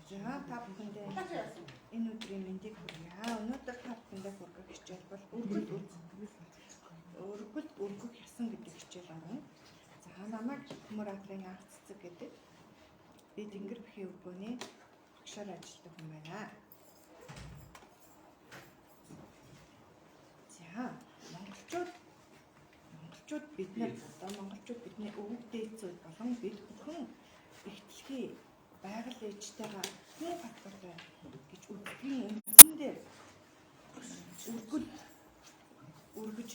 За, та бүхэндээ энэ өдрийн мэндийг хүргье. Өнөөдөр та бүхэндээ хүргэх хичээл бол өргөл өргөх ясан гэдэг хичээл орно. За, намайг Төмөр Адрын анх цэцэг гэдэг. Би Тэнгэр бэхийн өргөөний багшаар ажилладаг хүн байна. За, монголчууд бид нар одоо монголчууд бидний өвөг дээдсүүд болон бид бүхэн их дэлхий байгаль ээжтэйгээ хүн холбоотой гэж үздэг үндсэн дээр өргөл өргөж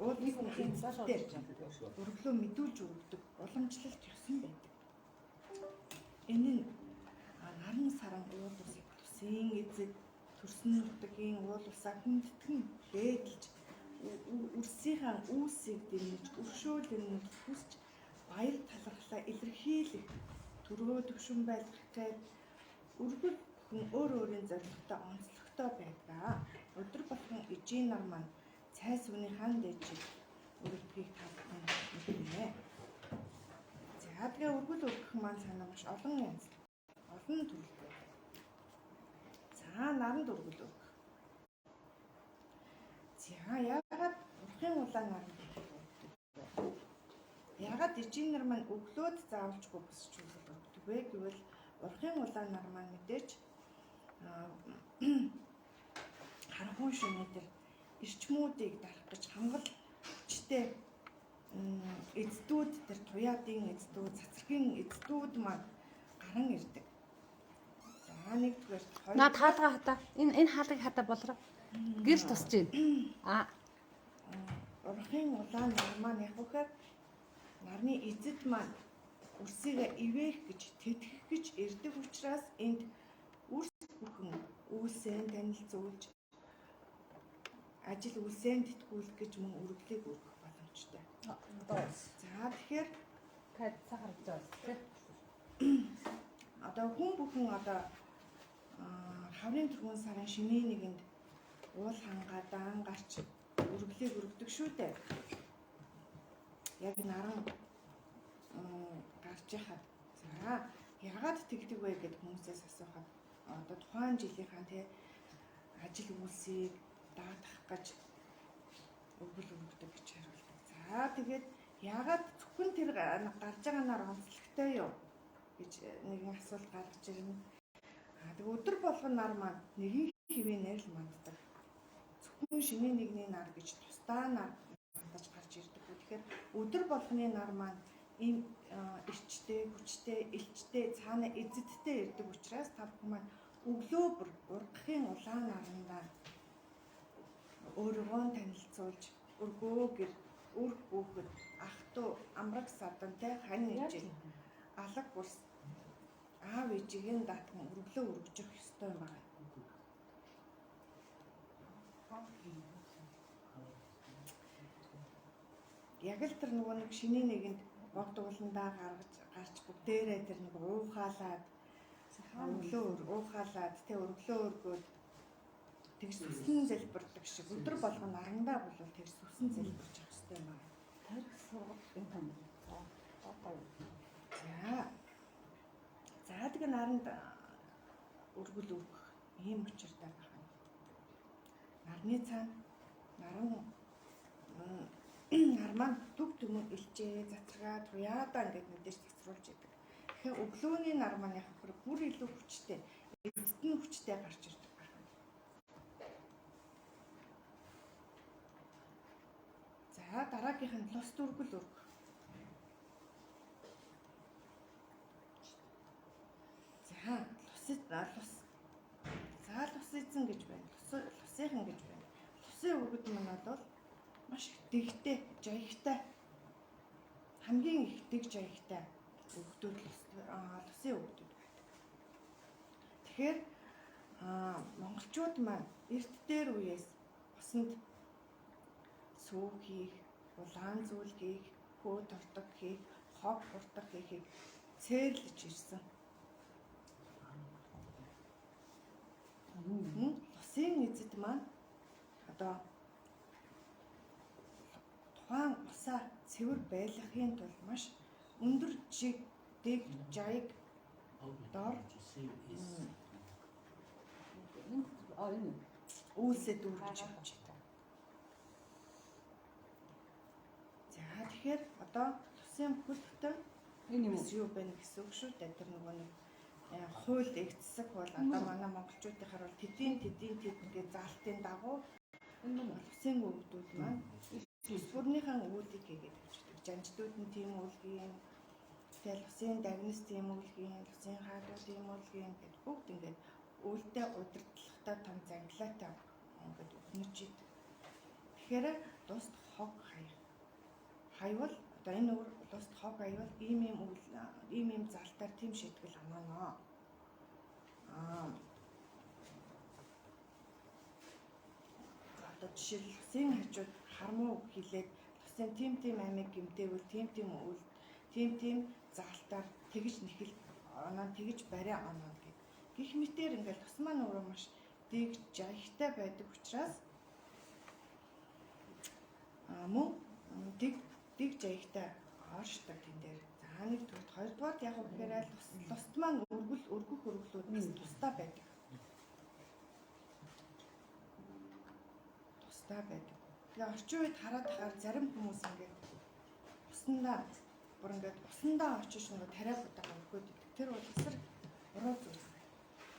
уулын дээр өргөлөө мэдүүлж өргөдөг уламжлалт ёсон байдаг. Энэ нь наран саран уул усыг тусын эзэд төрсөн нутгийн уул усаа хүндэтгэн дээдэлж үрсийнхаа үүсийг дэмжиж өршөөл хүсч баяр талархлаа илэрхийлэх төрөө төвшин байлгах гээд өргөл хүн өөр өөрийн зорилготой онцлогтой байдаг. Өдөр болгон ижийн нар маань цай сүний хан дээжийг өргөдгийг та бүхэн мэднэ. За, тэгээ өргөл өргөх маань санаа маш олон янз олон төрөл байдаг. За, наранд өргөл өргөх. За, яагаад урахын улаан наранд өргөл өргөдөг вэ? Яагаад ижийн нар маань өглөөд заавалчгүй босч өргөл өргөдөг вэ гэвэл урахын улаан нар маань мэдээж харанхуй шөнө дээр эрчмүүдийг дарах гэж хамгал хүчтэй эздүүд тэр туяадын эздүүд, цацрагийн эздүүд маань гаран ирдэг. За, нэгдүгээр хоёр Наад хаалга хата. Энэ хаалгыг хата болроо. Гэрэл тусч байна. А урахын улаан нар маань яг үхээр нарны эзэд маань үрсийгээ ивээх гэж тэтгэх гэж ирдэг учраас энд үрс бүхэн үйлсээ танилцуулж ажил үйлсээ тэтгүүлэх гэж мөн өргөлийг өргөх боломжтой. За, тэгэхээр та цаа харагдаж байна тий. Одоо хүн бүхэн одоо хаврын түргэн сарын шинийн нэгэнд уул хангаа даан гарч өргөлийг өргөдөг шүү дээ. Яг наран гарч яхад. За, ягаад тэгдэг вэ гэд хүмүүсээс асуухад одоо тухайн жилийнхаа тий ажил үйлсийг даатгах гэж өргөл өргөдөг гэж хариулдаг. За, тэгээд ягаад зөвхөн тэр гарч байгаа нар онцлогтой юу гэж нэгэн асуулт гаргаж ирнэ. А тэг өдөр болгон нар маань нэгэн хэвээр л манддаг. Зөвхөн шинийн нэгний нар гэж тусдаа нар мандаж гарч ирдэг. Тэгэхээр өдөр болгоны нар маань ийм эрчтэй, хүчтэй, элчтэй, цаана эзэдтэй ирдэг учраас та бүхэн маань өглөө бүр ургахын улаан нарандаа өөрийгөө танилцуулж өргөө гэр үр хүүхэд ах トゥ амраг садантай хань ижил алаг бүрс аав ээжигийн даатган өргөлөө өргөжих ёстой юм байна. Яг л тэр нөгөө нэг шинийн нэгэнд бог дууландаа гаргаж гарч бүгдээрээ тэр нэг уухаалаад өглөө уухаалаад тэ өргөлөө өргөөд тэг сүсэн залбирдаг шиг өдөр болгон нарандаа болвол тэр сүсэн залбирч явах ёстой юм байна. Тарих сургал энэ тань. За одоо За. За, тэгээ наранд өргөл өргөх ийм учиртай байна. Нарны цаана наран нар маань төг төмөн элчээ, цацрагаа, туяадаа ингээд мэдээж цацруулж идэг. Тэгэхээр өглөөний нар маань яг хөр бүр илүү хүчтэй, эзэд нь хүчтэй гарч ирдэг байна. За, дараагийнх нь лус дүргэл өргөх. За, лус лус. За, лус эзэн гэж байна. Лус лусынхан гэж байна. Лусын өргөд маань бол маш их дэгтэй, жаягтай. Хамгийн их дэг жаягтай өгдүүд лусын өгдүүд байдаг. Тэгэхээр монголчууд маань эрт дээр үеэс усанд сүү хийх, улаан зүйл хийх, хөө тортог хийх, хог хуртах хийхийг цээрлэж ирсэн. Лусын эзэд маань одоо тухайн усаа цэвэр байлгахын тулд маш өндөр жиг, дэг, жаяг дор Аа энэ. Үйлсээ дүүргэж явж байдаг. За тэгэхээр одоо тусын бүхэлдэн Энэ юм уу? юу байна гэсэн үг шүү дээ. Тэр нөгөө нэг хууль эгцсэг хууль одоо манай монголчуудынхаар бол тэдийн тэд гэж заалтын дагуу Энэ юм уу? улсын өвгдүүд маань улс бүрнийхэн үүлийг хийгээд явчихдаг. Жанждууд нь тийм үүлгийн, тэгэл усын дагнис тийм үүлгийн, усын хаадууд тийм үүлгийн гэд бүгд ингээд үүлдээ удирдлагатай том зангилаатай ингээд өгнөж идэг. Тэгэхээр дуст хог хаяг. Хаявал одоо энэ өвөр дуст хог хаявал ийм ийм үйл ийм ийм залтаар тийм шийтгэл онооноо. Аа одоо жишээл усын хажууд хармуу хилээд усын тим тим аймаг гимтээвэл тим тим үйл тим тим залтаар тэгж нэхэл оноо тэгж барай оноо гэх. Гэх мэтэр ингээл тус маань өөрөө маш дэг жагтай байдаг учраас мөн дэг дэг жаягтай оршдог тэн дээр. За нэг төвд хоёрдугаар яг гэхээр луст маань өргөл өргөх өргөлүүд бас тусдаа байдаг. Тусдаа байдаг. Тэгээ орчин үед хараад тахаар зарим хүмүүс ингээд усандаа бүр ингээд усандаа очиж нөгөө тариа будаага өргөөд идэг. Тэр бол эсрэг буруу зүйл.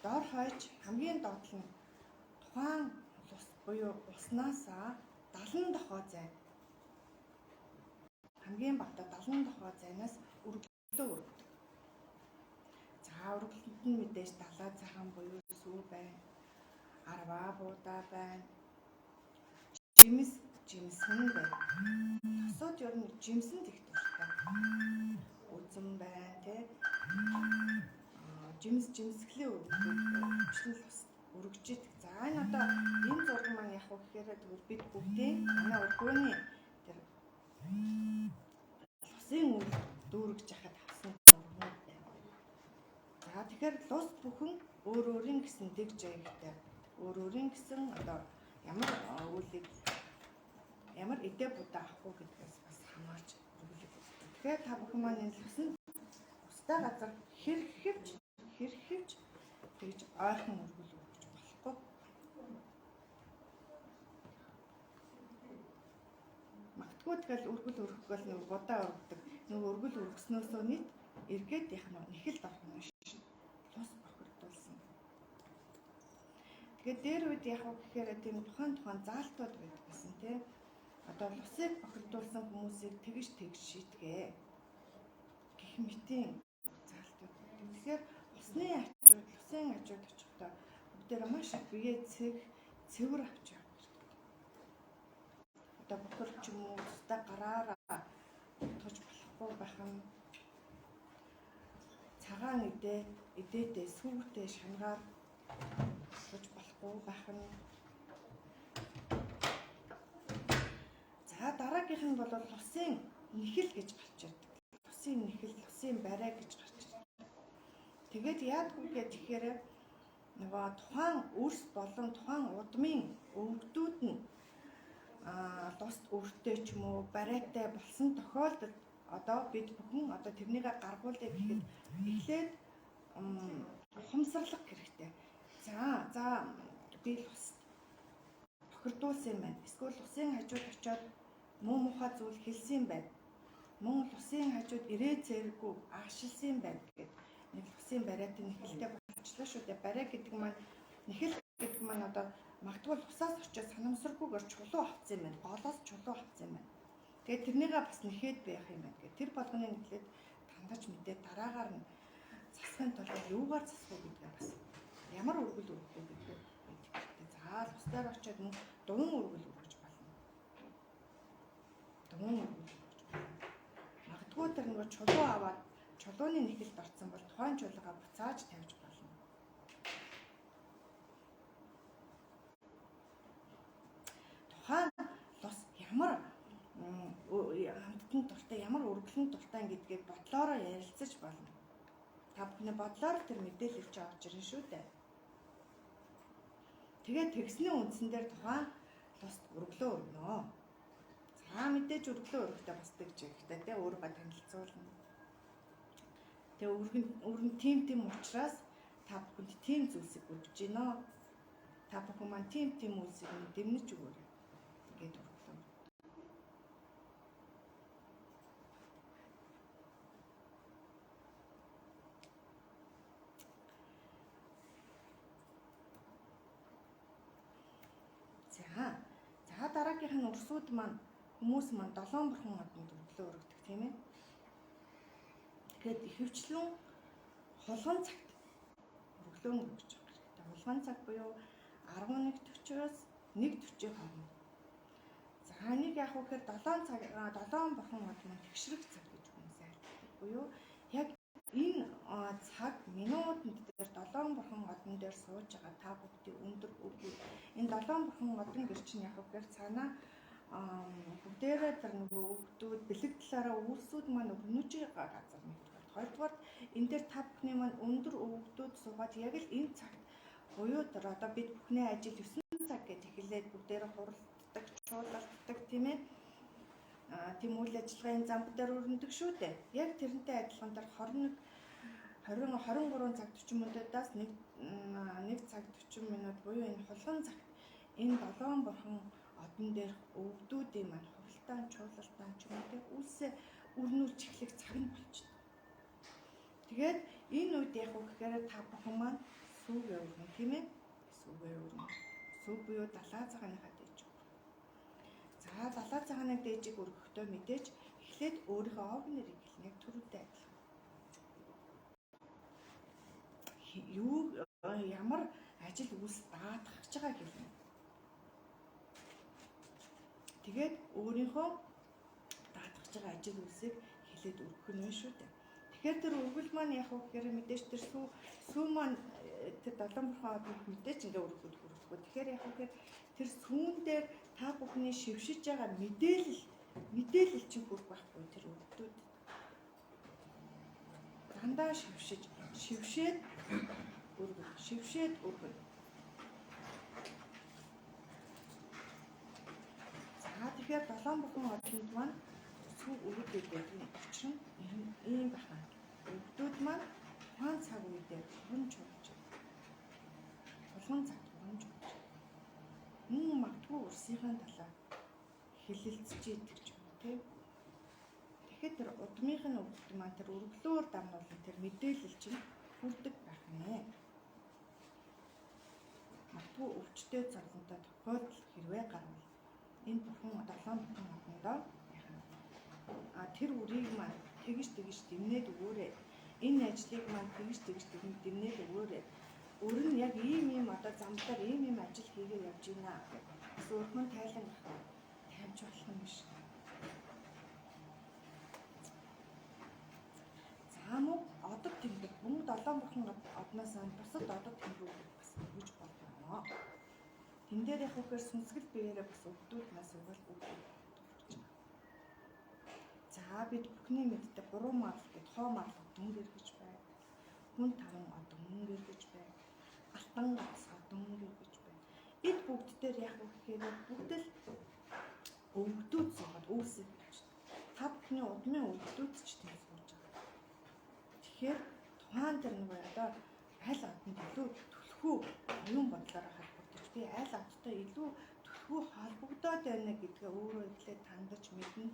Дор хойч хамгийн доод нь тухайн лус буюу уснаасаа 70 дохоо зай. Хамгийн багадаа 70 дохоо зайнаас өргөлөө өргөдөг. За өргөлөнд нь мэдээж далаа цагаан буюу сүү байна. Арваа буудаа байна. Жимс жимсэн байна. Тосууд ер нь жимсэнд их дуртай. Үзэн байна тий. Жимс жимсгэлээ өргөжлөн лус өргөж идэг. За энэ одоо энэ зураг маань яг гэхээр тэгвэл бид бүгдийн манай өргөөний тэр лусын үйл дүүргэж яхад авсан зургууд байна. За тэгэхээр лус бүхэн өөр өөрийн гэсэн дэг жаягтай өөр өөрийн гэсэн одоо ямар үйлийг ямар эдээ будаа авах уу гэдгээс бас хамаарч өргөлөг. Тэгэхээр та бүхэн маань энэ лусын тустай газар хэрхэвч тэгж ойрхон өргөл өргөж болохгүй. Магадгүй тэгэл өргөл өргөх гол нөгөө будаа өргөдөг. Нөгөө өргөл өргөснөөсөө нийт эргээд яг нь нэхэлд орох юм шиг лус бохирдуулсан. Тэгээд дээр үед яг гэхээр тийм тухайн заалтууд байдаг гэсэн тийм. Одоо лусыг бохирдуулсан хүмүүсийг тэгж шийтгээ гэх мэтийн заалтууд. Тэгэхээр усны ачууд, лусын ачууд очихдоо бүгдээрээ маш их бие цэвэр авч явах хэрэгтэй. Одоо бохир ч юм уу тусдаа гараараа тож болохгүй байх нь цагаан эдээтэй сүүртэй шангаар тож болохгүй байх нь. За дараагийнх нь бол лусын нэхэл гэж гарч ирдэг. Лусын нэхэл, лусын барай гэж гарч ирдэг. Тэгээд яадгүй гэхээр нөгөө тухайн өрс болон тухайн удмын өвгдүүд нь луст өртөө ч юм уу барайтай болсон тохиолдолд одоо бид бүхэн одоо тэрнийгээ гаргуулъя гэхэд эхлээд ухамсарлах хэрэгтэй. За би луст бохирдуулсан юм байна. Эсвэл лусын хажууд очиод муу мухай зүйл хэлсэн юм байна. Мөн лусын хажууд ирээ цэрэггүй аашилсан юм байна гэхэд нэг лусын барайтай нэхэлтэй болчлоо шүү дээ. Барай гэдэг маань нэхэл гэдэг маань одоо магадгүй лусаас очиод санамсаргүйгээр чулуу авсан юм байна. Голоос чулуу авсан юм байна. Тэгээд тэрнийгээ бас нэхэд байх юм байна гэх. Тэр болгоны нэхлээд тандаж мэдээ дараагаар нь засахын тулд юугаар засах уу гэдгээ бас ямар өргөл өргөх үү гэдгээ мэдэх хэрэгтэй. За лус дээр очиод мөн дуун өргөл өргөж болно. Дуун өргөл өргөж болно. Магадгүй тэр нөгөө чулуу аваад чулууны нэхэлд орсон бол тухайн чулуугаа буцааж тавьж болно. Тухайн лус ямар хамттан дуртай, ямар өргөлөн дуртай гэдгийг бодлоороо ярилцаж болно. Та бүхний бодлоор тэр мэдээлэл чи орж ирнэ шүү дээ. Тэгээд тэгсний үндсэн дээр тухайн луст өргөлөө өргөнө. За мэдээж өргөлөө өргөхдөө бас тэгж хэрэгтэй те өөрийгөө танилцуулна. Тэгээ өргөн тийм учраас та бүхэнд тийм зүйлсийг өгч гинөө. Та бүхэн маань тийм тийм үйлсийг нь дэмнэж өгөөрэй гэд өргөлөө. За дараагийнх нь урсууд маань хүмүүс маань долоон бурхан одонд өргөлөө өргөдөг тийм ээ. Тэгэхээр ихэвчлэн хулган цагт өргөлөө өргөж байгаа хэрэгтэй. Хулган цаг буюу 11:40-оос 1:40-ийн хооронд. За энийг яг үхээр 7 цаг 7 бурхан од маань тэгшрэх цаг гэж хүмүүс айлтдаг. Буюу яг энэ цаг минутанд дээр 7 бурхан одон дээр сууж байгаа та бүгдийн өндөр өвгүүд энэ 7 бурхан одон гэр чинь яг үхээр цаанаа бүгдээрээ тэр нөгөө өвгдүүд бэлэг талаараа үйлсүүд маань өрнөж байгаа газар нэгдүгээр. Хоёрдугаар энэ дээр та бүхний маань өндөр өвгдүүд суугаад яг л энэ цагт буюу тэр одоо бид бүхний ажил 9 цаг гэж эхлээд бүгдээрээ хуралддаг, чуулгаддаг тийм ээ. Тийм үйл ажиллагааны зам дээр өрнөдөг шүү дээ. Яг тэрнтэй адилхан тэр 21 20 23 цаг 40 минутаас 1 цаг 40 минут буюу энэ хулган цагт энэ долоон бурхан одон дээрх өвгдүүдийн маань хуралдаан, чуулгалтаан ч юм уу тийм үйлсээ өрнүүлж эхлэх цаг нь болчихдог. Тэгээд энэ үед яг уу гэхээр та бүхэн маань сүүгээ өрнө тийм ээ. Сүүгээ өрнө. Сүү буюу далаа цагааныхаа дээж. За далаа цагааны дээжийг өргөхдөө мэдээж эхлээд өөрийнхөө овг нэрийг хэлнэ. Яг түрүүтэй адилхан. Юу ямар ажил үйлс даатгах гэж байгааг хэлнэ. Тэгээд өөрийнхөө даатгах гэж байгаа ажил үйлсийг хэлээд өргөх нь байна шүү дээ. Тэгэхээр тэр өргөл маань яг уу гэхээр мэдээж тэр сүү маань тэр долоон бурхан одонд мэдээж ингээ өргөхөд хүрдэхгүй. Тэгэхээр яг уу гэхээр тэр сүүн дээр та бүхний шившиж байгаа мэдээлэл чинь хүрэх байхгүй тэр өвгдүүд. Дандаа шившиж, шившээд өргөн, шившээд өргөн. За тэгэхээр долоон бурхан одонд маань сүү өргөдөг гэдэг нь учир нь ийм байна. Өвгдүүд маань тухайн цаг үедээ хуран чуулж байна. Тулгын цагт хуран чуулж байна. Мөн магадгүй урсынхаа талаар хэлэлцэж идэг ч юм уу тийм. Тэгэхэд тэр удмынх нь өвгд маань тэр өргөлөөр дамнуулан тэр мэдээлэл чинь хүрдэг байх нэ. Магадгүй өвчтөе зовлонтой тохиолдол хэрвээ гарвал энэ бурхан долоон бурхан одондоо а тэр үрийг маань тэгж тэгж дэмнээд өгөөрэй. Энэ ажлыг маань тэгж тэгж дэмнээд өгөөрэй. Өөр нь яг ийм ийм одоо замдаар ийм ийм ажил хийгээ явж байна гэх. Бас өөрхөн тайлан тавьж болох юм биш. За мөн одод тэмдэг мөн долоон бурхан одноос бусад одод тэмдгүүд бас өгөж болно. Тэн дээр яг үхээр сүнсгэл биеэрээ бас өвдүүд нас угаал өгдөг. За бид бүхний мэддэг гурван марлал гэд хоо марлал одон гэргэж байг. Хүн таван одон гэргэж байг. Алтан гац одон гэргэж байг. Эд бүгд дээр яг үхээр бүгд л өвгдүүд суугаад үүсэх гэж. Та бүхний удмын өвгдүүд ч тийм сууж байгаа. Тэгэхээр тухайн тэр нэг одоо аль одонд илүү түлхүү оюун бодлороо холбогдож би аль одтой илүү түлхүү холбогдоод байна гэдгээ өөрөө эхлээд тандаж мэднэ.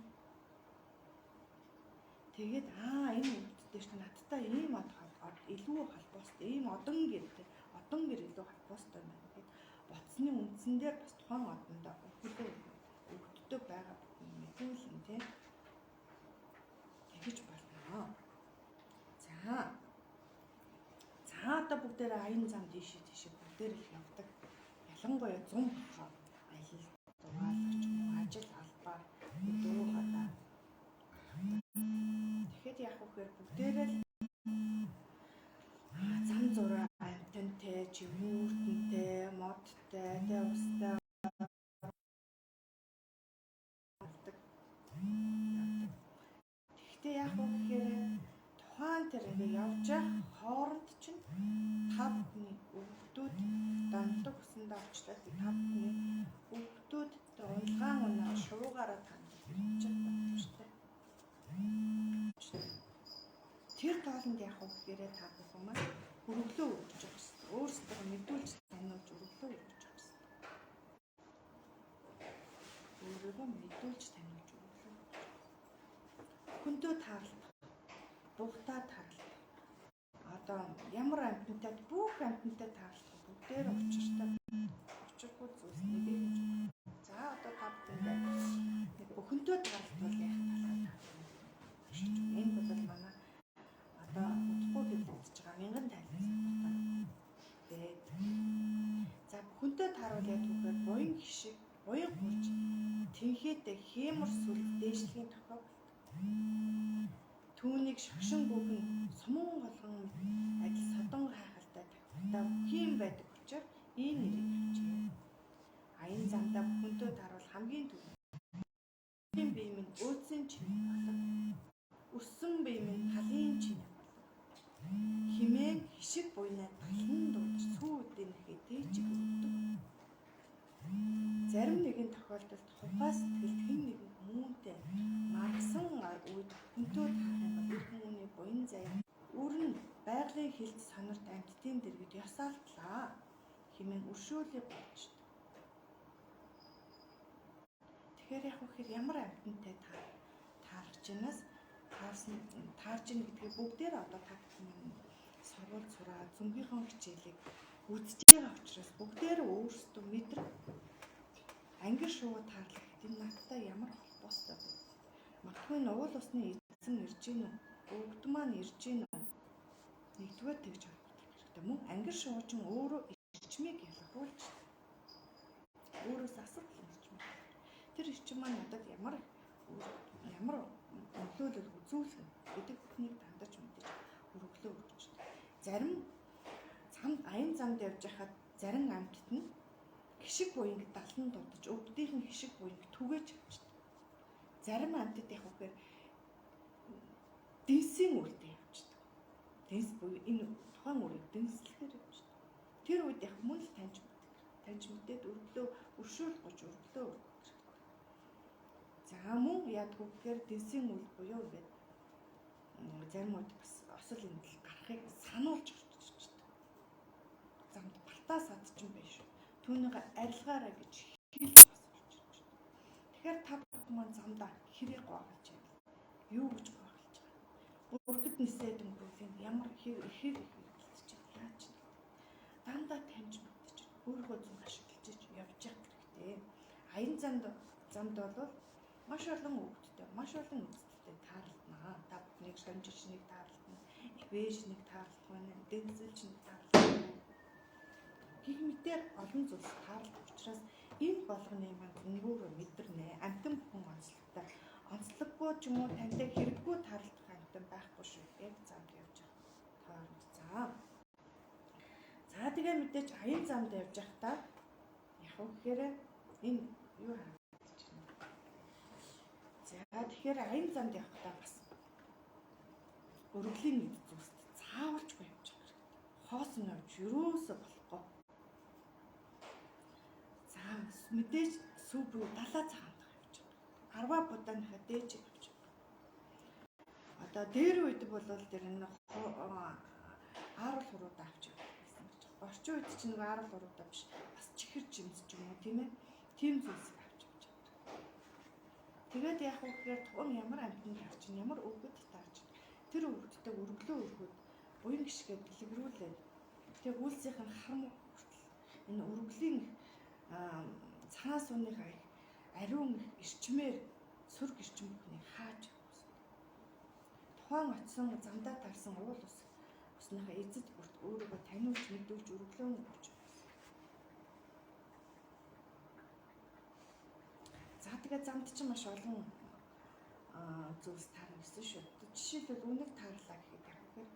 Тэгээд энэ өвд дээр чинь надтай ийм од илүү холбоостой, ийм одон гэртэй, одон гэр илүү холбоостой байна гэд бодсны үндсэн дээр бас тухайн одондоо өвгөлөө өвддөг байгаа бүхэн мэдүүлэн тий тэгэж болно. За. За одоо бүгдээрээ аян зам тийшээ тийшээ бүгдээр л явдаг. Ялангуяа зум бохоо аялал зугаалгач ажил албаар дуу хоолой. Тэгэхэд яах вэ гэхээр бүгдээрээ л зам зураа амтантай, чивүүртэнтэй, модтой, тэ устай явдаг. Тэгэхдээ яах вэ гэхээр тухайн тэр ингээ явж явах хооронд чинь та бүхний өвгдүүд дондог усандаа очлоо та бүхний өвгдүүд тэр унлгаан унаа шуугаараа танд ирж байгаа боломжтой. Тэр тоолонд яах вэ гэхээр та бүхэн маань өргөлөө өргөж байгаа шүү дээ. Өөрсдөө мэдүүлж таниулж өргөлөө өргөж байгаа. мэдүүлж таниулж өглөө. Хүндөө таарлах, бугтаа таарлах. Одоо ямар амьтантай бүх амьтантай таарлах бүгдээр учиртай. Учиргүй зүйлс нэг юм. За одоо та бүхэндээ нэг бүхэнтэй таарлтвал яах талаар уншиж өгье. Энэ бол манай одоо удахгүй хэвлэгдэж байгаа мянган тайлан сургалтаа бэд. За бүхэнтэй тааруул яадаг вэхээр буян хишиг, буян хурж тэнхээдээ хиймор сүлд дээшлэгийн тохио болдог. Түүнийг шогшин гүхэн сумун голгон адил содон хайхалтай тохиолдоо бүхийн байдаг учраас ийм нэрийг авчээ. Аян замдаа бүхэнтэй тааруул хамгийн түрүүнд бие минь өөцийн чинээ болов. Өссөн бие минь талын чинээ болов. Химээн хишиг буйнаа талан дуудаж сүү үдэнэхээ дээжиг өгдөг. Зарим нэгэн тохиолдолд тухай сэтгэлд хэн нэгэн хүмүүнтэй маргасан үед хүнтэй таарах юм бол тэр хүмүүний буян заяа үр нь байгалийн хилд сонорт амьтдын дэргэд ёсоолтлаа хэмээн өршөөлийг гуйж. Тэгэхээр яг үхээр ямар амьтантай таарч байнаас таарсан таарж ийн гэдгийг бүгдээр одоо та бүхэн сургууль сураа зүнгийнхээ хичээлийг үзэж байгаа учраас бүгдээр өөрсдөө мэдрэг ангир шувуу таарлах гэдэг нь надтай ямар холбоотой вэ? Магадгүй нь уул усны эзэн ирж гин үү? Өвгд маань ирж гин үү? Нэгдүгээр тэгж ойлгох хэрэгтэй мөн ангир шувуу ч өөрөө эрчмийг ялгаруулж өөрөөс асуудал эрчим. Тэр эрчим маань надад ямар ямар нөлөөлөл үзүүлэх нь гэдэг бүхнийг дандаж мэдэж өргөлөө өргөж. Зарим зам аян замд явж байхад зарим амьтад нь хишиг буянг далан дуудаж өвгдийнх нь хишиг буянг түгээж авчдаг. Зарим амьтад яг үгээр дэнсийн үрдээ явждаг. Дэнс буюу энэ тухайн үрийг дэнслэхээр явждаг. Тэр үед яг мөн л таньж мэддэг. Таньж мэдээд өргөлөө өршөөл гож өргөлөө өргөх хэрэгтэй. За мөн яадгүй гэхээр дэнсийн үйл буюу ингээд зарим үед бас осол эндэл гарахыг сануулж орж ирдэг. Замд балтаа сад ч юм байна шүү. Түүнийг арилгаарай гэж хэлж бас орж ирж. Тэгэхээр та бүхэн маань замдаа хэрэг гоолж байна. Юу гэж гоолж байгаа? Бүргэд нисээд өнгөрүүлийн ямар хэр ихээр их хэрэглэж байна. Яаж вэ? Дандаа таньж мэдэж өөрийнхөө зүг ашиглаж явж явах хэрэгтэй. Аян замд бол маш олон өвгдтэй, маш олон эцэдтэй таарлтнаа. Та бүхнийг шонжиж нэг таарлтна, ивэж нэг таарлтна, дэнсэлж нэг таарлтна. Гэх мэтээр олон зүйлс таарлах учраас энэ болгоны маань зөнгөөрөө мэдэрнэ. Амтан бүхэн онцлогтой. Онцлоггүй ч юм уу тантай хэрэггүй таарлах амтан байхгүй шүү. Яг замд явж байгаа. Таарч. За. За тэгээ мэдээж аян замд явж байхдаа яг гэхээр энэ юу харагдаж байна. За тэгэхээр аян замд явахдаа бас өргөлийн эд зүйлст заавалчгүй явж байгаа хэрэгтэй. Хоосон явж ерөөсөө болохгүй. За мэдээж сүү буюу далаа цагаандах явж байгаа. Арваа будааныхаа дээж явж байгаа. Одоо дээр үед бол тэр нэг аарвал хуруудаа авч явдаг гэсэн гэж. Орчин үед чинь нэг аарвал хуруудаа биш бас чихэр жимс ч юм уу тийм ээ. Тийм зүйлсийг авч явж байгаа. Тэгээд яах вэ гэхээр тухайн ямар амьтанд таарч ямар өвгөд таарч тэр өвгөдтэй өргөлөө өргөөд буян гიშгээ дэлгэрүүлээд тэг үйлсийнх нь харам хүртэл энэ өргөлийн цагаан сууныхаа их ариун их эрчмээр сүрг эрчим бүхнийг хааж явах. Тухайн очисон замдаа таарсан уул ус усныхаа эзэд бүрт өөрийгөө таниулж мэдүүлж өргөлөө өгч явах. За тэгээ замд чинь маш олон зүйлс таарна гэсэн шүү. Жишээлбэл үнэг таарлаа гэхэд яг үгээр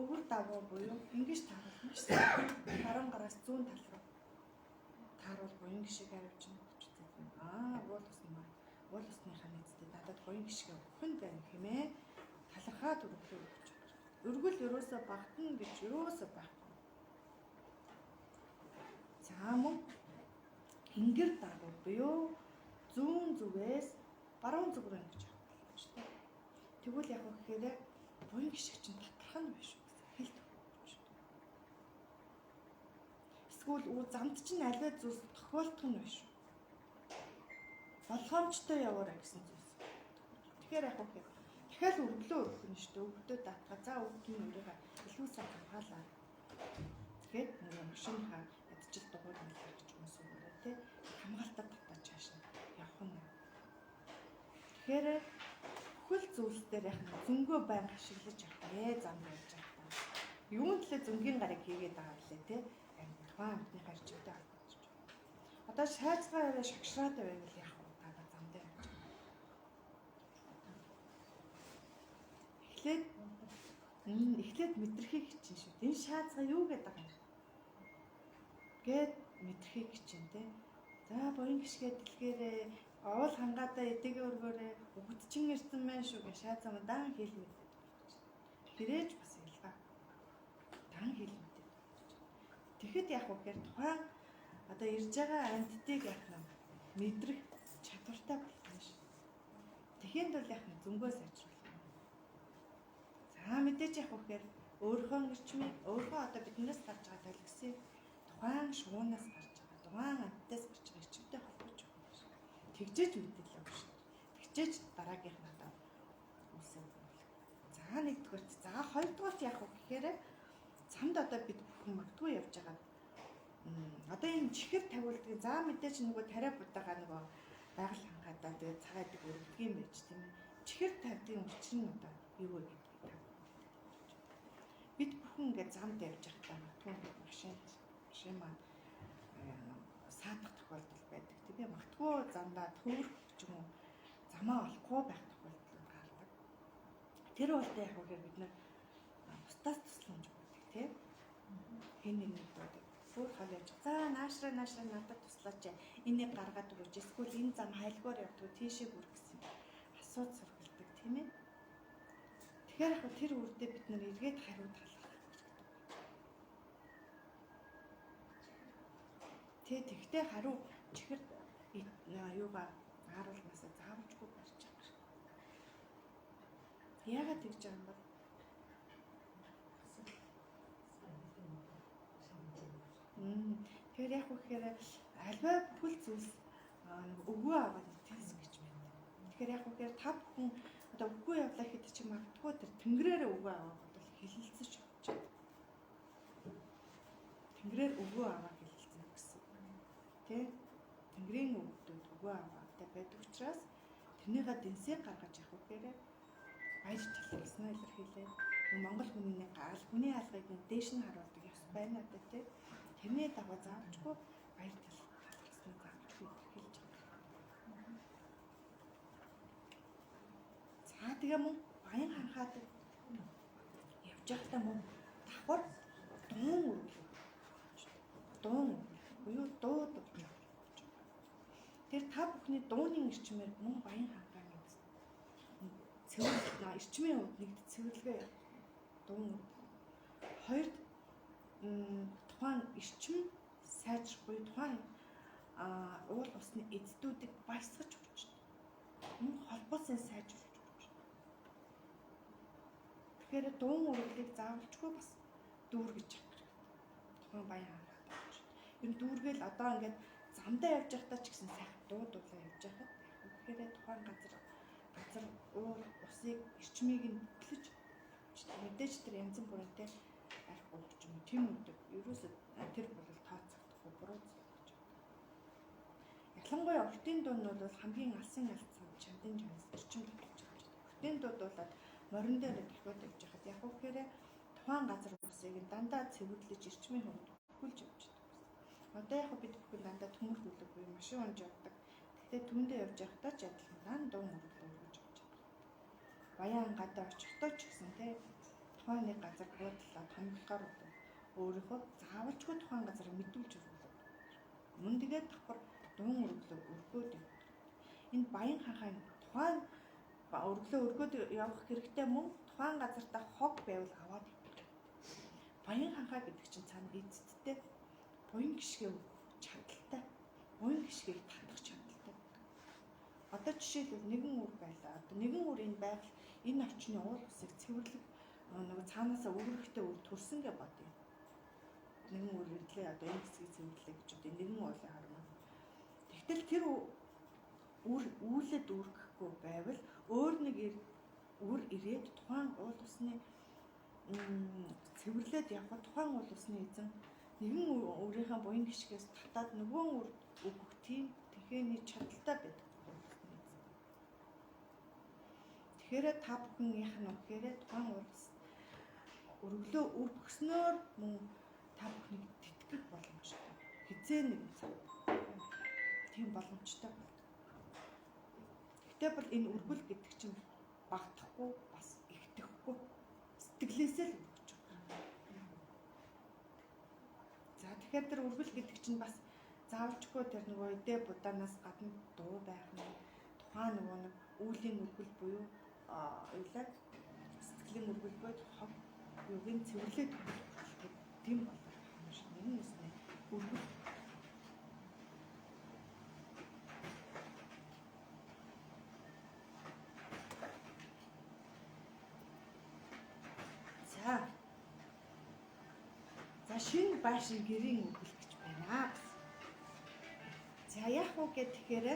өвөр давуу буюу ингэж тааруул маш сайн. Баруун гараас зүүн тал руу тааруул буян гişиг аривч гэж үздэг. Уул усны маань уул усныхаа нийцтэй надад буян гişгээ өгөх нь байна хэмээн талархаад өргөлөө өгч байгаа. Өргөл ерөөсөө багтана гэж ерөөсөө байхгүй. За мөн ингэр дагуу буюу зүүн зүгээс баруун зүг рүү ингэж явах боломжтой. Тэгвэл яг гэхээр буян гişиг чинь татрах нь биш үү гэсэн хэл төгөөж. Эсвэл үү замд чинь аливаа зүйлс тохиолдох нь биш үү? Болгоомжтой яваарай гэсэн зүйлс. Тэгэхээр яг үгүй. Дахиад өргөлөө өргөх нь шүү дээ. Өвгдөө даатгаа. За өвгд нь өөрийгөө илүү сайн хамгаалаа. Тэгэхээр нөгөө машиныхаа ядчил дугуйг нь гаргаж юм суугаарай тий. Хамгаалтаа татаж чааш нь явах нь. Тэгэхээр бүхэл зүйлс дээр яг зөнгөө байнга ашиглаж явах ээ зам явж байгаа. Юун төлөө зөнгийн гарыг хийгээд байгаа гэлээ тий. Тухайн амьтны эрчимтэй холбогдож байна. Одоо шаацгаа яриа шагшраад байвал яах вэ? Та нар зам дээр явж байгаа. Эхлээд мэдрэхийг хичин шүү. Энэ шаацгаа юу гэдэг байгаа юм? Гэт мэдрэхийг хичин тий. За буян гიშгээ дэлгээрээ овол хангаадаа эдэгээ өргөөрэй үгдчин ирсэн мэн шүү гэж шаацаа мөн даан хэл мэдээд болж. Тэрэж бас ялгаа. Даан хэл мэдээд болж. Тэгэхэд яг уу гэхээр тухайн одоо ирж байгаа амьтдыг яг нь мэдрэх чадвартай болно шүү. Тэхийн тул яг нь зөнгөө сайжруулах. За мэдээж яг уу гэхээр өөрийнхөө эрчмийг өөрийнхөө одоо биднээс гарч байгаа талгсыг тухайн шуунаас гарч байгаа тухайн амьтдаас гарч байгаа эрчимтэй холбож өгөх юм. Тэгжээж мэдээлэл өгөх шүү. Тэгжээж дараагийнх нь одоо үсэг өгөх. За нэгдүгээрт, за хоёрдугаарт яг уу гэхээр замд одоо бид бүхэн магадгүй явж байгаа. Одоо ийм чихэр тавиулдаг. За мэдээж нөгөө тариа будаага нөгөө байгаль хангаадаа тэгээд цагаан идэг өргөдөг юм байж тийм ээ. Чихэр тавьдгийн учир нь одоо юу вэ гэдгийг та. Бид бүхэн ингээд замд явж байхдаа магадгүй машин маань саадах тохиолдол байдаг тийм ээ. Магадгүй замдаа төвөрөх ч юм уу замаа олохгүй байх тохиолдлууд гардаг. Тэр бол яг үгээр бид нэр бусдаас тусламж өгдөг тийм. Хэн нэгний дуудаг. Бүр хол явж. За наашраа надад туслаач. Энийг гаргаад өгөөч. Эсвэл энэ зам хайлгоор явдаг тийшээ бүр гэсэн асууц сургалдаг тийм ээ. Тэгэхээр яг тэр үрдээ бид нэр эргээд хариу талах хэрэгтэй. Тэгтээ хариу чихэр юугаа ааруулнасаа заавалжгүй барьж байгаа юм. Яагаад тэгж байгаа юм бэ? Тэгэхээр яг үхээр альва бүхэл зүйлс өгөө аваад итгэс гэж байна. Тэгэхээр яг үхээр та бүхэн одоо үгүй явлаа гэхэд чи магадгүй тэр тэнгэрээр өгөө аваад бол хилэлцэж явж байна. Тэнгэрээр өгөө аваад хилэлцэнэ гэсэн. Тэ? Тэнгэрийн өгдүүд өгөө аваатай байдаг учраас тэрнийхээ дэнсийг гаргаж явах үгээр баяр талархснаа илэрхийлээ. Монгол хүний нэг гал хүний алгыг дээш нь харуулдаг ёс байна даа тэ. Тэрний дагуу заавчгүй баяр талархсныг заавчгүй илэрхийлж байгаа. За тэгээ мөн баян ханхаад явж байхдаа мөн давхар дуун өргөлөө. Дуун буюу дуу дууж. Тэр та бүхний дууны эрчмээр мөн баян ханхааны цэвэрлэг эрчмийн хувьд нэгд цэвэрлэгээ дуун өргөлөө. Хоёрд тухайн эрчим сайжрах буюу тухайн уул усны эддүүдийг баясгаж өгч мөн холбоосын сайжруулж өгч. Тэгэхээр дуун өргөлийг заавалчгүй бас дүүргэж авах хэрэгтэй. Тухайн баян хангаад авч. Ер нь дүүргээл одоо ингээд замдаа явж байхдаа ч гэсэн сайхан дуу дуулаа явж байхад тэгэхээр тухайн газар уул усыг эрчмийг нь бүтлэж мэдээж тэр янз бүрэнтэй арх уух ч юм уу тийм үү. Ерөөсөө тэр бол тооцогдохгүй буруу зүйл гэж байна. Ялангуяа уртын дуун нь бол хамгийн алсын алдсан чамдын чанс эрчим татж явж байна. Уртын дуу дуулаад морин дээр дахиад явж байхад яг үхээр тухайн газар усыг дандаа цэвэрлэж эрчмийн хувьд бүхэлж явж байдаг. Одоо яг бид бүхэн дандаа төмөр хүлэг буюу машин унж явдаг. Гэхдээ түүндээ явж байхдаа ч адилхан дан дуун өргөлөө өргөж явж байгаа. Баян гадаа очихдоо ч гэсэн те тухайн нэг газар буудлаа томилохоор өөрийнхөө заавалчгүй тухайн газарыг мэдүүлж өргөлөө. Мөн тэгээд давхар дуун өргөлөө өргөөд явах. Энэ баян ханхайн тухайн өргөлөө өргөөд явах хэрэгтэй мөн тухайн газартаа хог байвал аваад явах хэрэгтэй. Баян ханхай гэдэг чинь цаана эцэдтэй буян гიშгэ чадaltaй. Буян гიშгийг татах чадaltaй. Одоо жишээлбэл нэгэн үр байлаа. Одоо нэгэн үр энэ байгаль энэ орчны уул усыг цэвэрлэх нөгөө цаанаасаа өвөрхтэй үр төрсөн гэж бодъё. Нэгэн үр ирлээ одоо энэ хэсгийг цэвэрлээ гэж одоо нэгэн уулын харна. Тэгтэл тэр үр үүлэд үүргэхгүй байвал өөр нэг үр ирээд тухайн уул усны цэвэрлээд явхад тухайн уул усны эзэн нэгэн өөрийнхөө буян гიშгээс татаад нөгөө үр өгөх тийм тэхээний чадaltaй байдаг. Тэгэхээр та бүхэн яах нь гэхээр тухайн улс өргөлөө өргөснөөр мөн та бүхнийг тэтгэх боломжтой. Хизээ нэгэн цаг тийм боломжтой болдог. Гэхдээ бол энэ өргөл гэдэг чинь багтахгүй бас ихтэхгүй сэтгэлээсээ л өргөж байгаа. За тэгэхээр тэр өргөл гэдэг чинь бас заавчгүй тэр нөгөө эдээ будаанаас гадна дуу байх нь тухайн нөгөө нэг үүлийн өргөл буюу уйлаа сэтгэлийн өргөл буюу хог юугийн цэвэрлээд өгөх тийм болоо юм шиг нэгэн үсний өргөл. За шинэ байшин гэрийн өргөл гэж байна гэсэн. За яах вэ гэхээр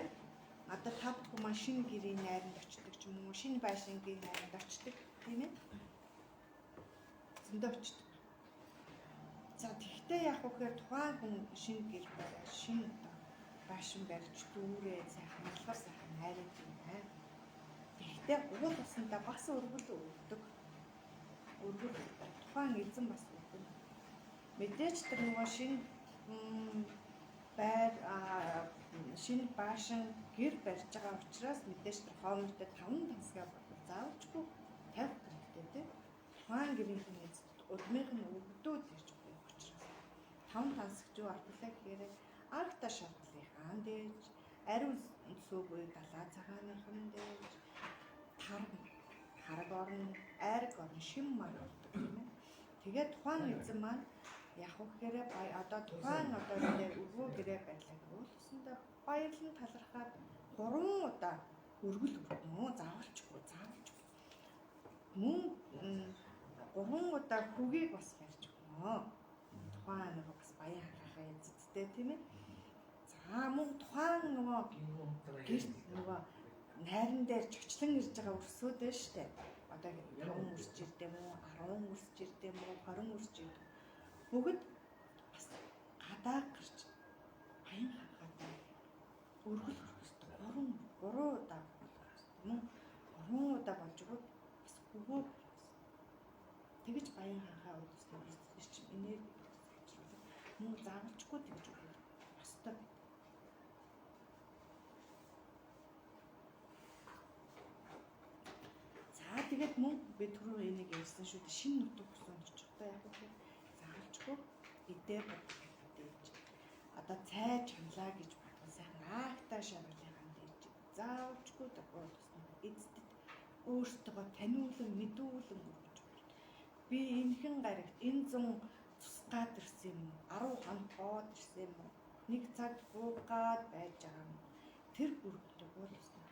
одоо та бүхэн маань шинэ гэрийн найранд очдог ч юм уу, шинэ байшин гэрийн найранд очдог тийм ээ. Зөндөө очдог. За тэгвэл яах вэ гэхээр тухайн хүн шинэ гэр бариад, шинэ байшин барьж дүүрээ сайхан малгар сайхан найраад юм байна. Тэгвэл уул усандаа бас өргөл өгдөг. Өргөл тухайн эзэн бас өргөн. Мэдээж тэр нөгөө шинэ байр шинэ баашин гэр барьж байгаа учраас мэдээж тэр хоомортой 5 тансгаа бодвол заавчгүй тавих хэрэгтэй тийм. Тухайн гэрийнхэн эзэд удмынх нь өгдөөд ирж байгаа учраас 5 тансагч юу аргалаа гэхээр агта шаргалынхаа дээж, ариун сүг буюу далаа цагааныхан дээж, тарг хараг орно, айраг орно, шим мар ордог тийм ээ. Тэгээд тухайн эзэн маань яг гэхээр одоо тухайн одоо гэрээ өвгөө гэрээ байрлаа гэвэл усандаа баярлан талархаад 3 удаа өргөл өргөнө, заавалчгүй. Мөн 3 удаа хүүгийг бас барьж өгнө. Тухайн нөгөө бас баян харахаа эзэдтэй тийм ээ. За мөн тухайн нөгөө гэрт нөгөө найран дээр чочлон ирж байгаа өрсүүд байна штэ. Одоо 5 үрсч ирдэм үү, 10 үрсч ирдэм үү, 20 үрсч ирдэм. Бүгд бас гадаа гарч баян ханхаатай өргөл өргөх ёстой. 3 удаа болох ёстой. Мөн 3 удаа болж өгөөд бас хөвгөө барих ёстой. Тэгэж баян ханхаа уулзсан эрчим энерги сайжруулах. Мөн заавалчгүй тэгж өгөх ёстой байдаг. За тэгээд мөн би түрүү энийг ярьсан шүү дээ. Шинэ нутаг усанд очихдоо яг үгүй заавалчгүй эдээ бодох дээж. Одоо цай чамлаа гэж бодвол сайхан аахтаа шаргалынхаа дээж. Заавалчгүй тохиолдсон эцэд өөртөө таниулан мэдүүлэн өгч байна. Би энхэн гарагт энэ зун цусгаад ирсэн юм уу? 10 хоног боод ирсэн юм уу? Нэг цаг буугаад байж байгаа юм. Тэр бүрэгдээ уулзсан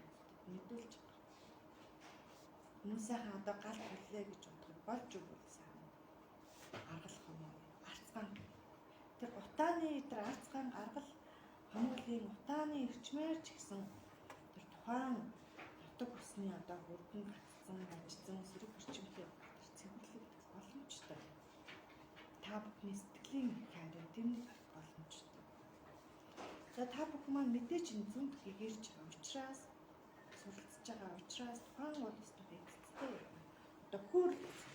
мэдүүлж байгаа. Мөн сайхан одоо гал хүллээ гэж бодоход болж өгвөл сайхан аргал хомоо арцгаан. Тэр утааны тэр арцгаан аргал хомоолын утааны эрчмээр ч гэсэн тэр тухайн нутаг усны одоо хөргөн гацсан, ажицсан сөрөг эрчимтэй тэр цэвэрлэгдэх боломжтой. Та бүхний сэтгэлийн хайрын тэр боломжтой. За та бүхэн маань мэдээж энэ зүнт гэгэрч байгаа учраас суралцж байгаа учраас тухайн улстай эцэцтэй одоо хөөрл очих.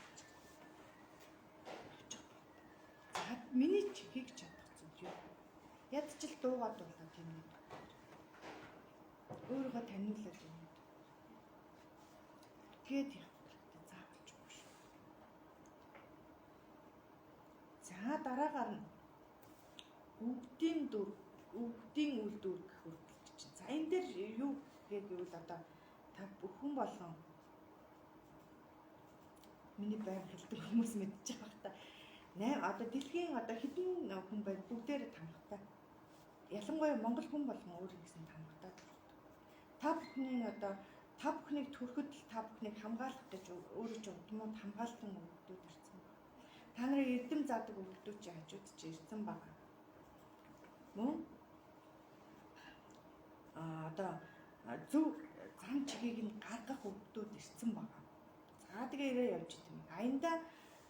За миний чихийг чадах зүйл юу? Ядчил дуугаад дуулаа тийм нэг. Өөрийгөө таниулаад юм. Гээд явах хэрэгтэй заавалчгүй шүү. За дараагаар нь өвдийн дүр, өвдийн үйлдвэр гэх үргэлж чинь. За энэ дээр юу гэвэл одоо та бүхэн болон миний байр хэлдэг хүмүүс мэдчих байх та. 8 одоо дэлхийн одоо хэдэн хүн байна бүгдээрээ тамгатай. Ялангуяа монгол хүн болгон өөр нэгсэн тамгатай төрдөг. Та бүхний одоо та бүхнийг төрөхөд л та бүхнийг хамгаалах гэж өөрөө ч удмууд хамгаалтан өгдүүд ирсэн. Та нарын эрдэм заадаг өгдүүд чи хажууд чи ирсэн байгаа. Мөн одоо Зөв зам чигийг нь гаргах өвгдүүд ирсэн байгаа. За тэгээ ирээ явж идэв. Аянда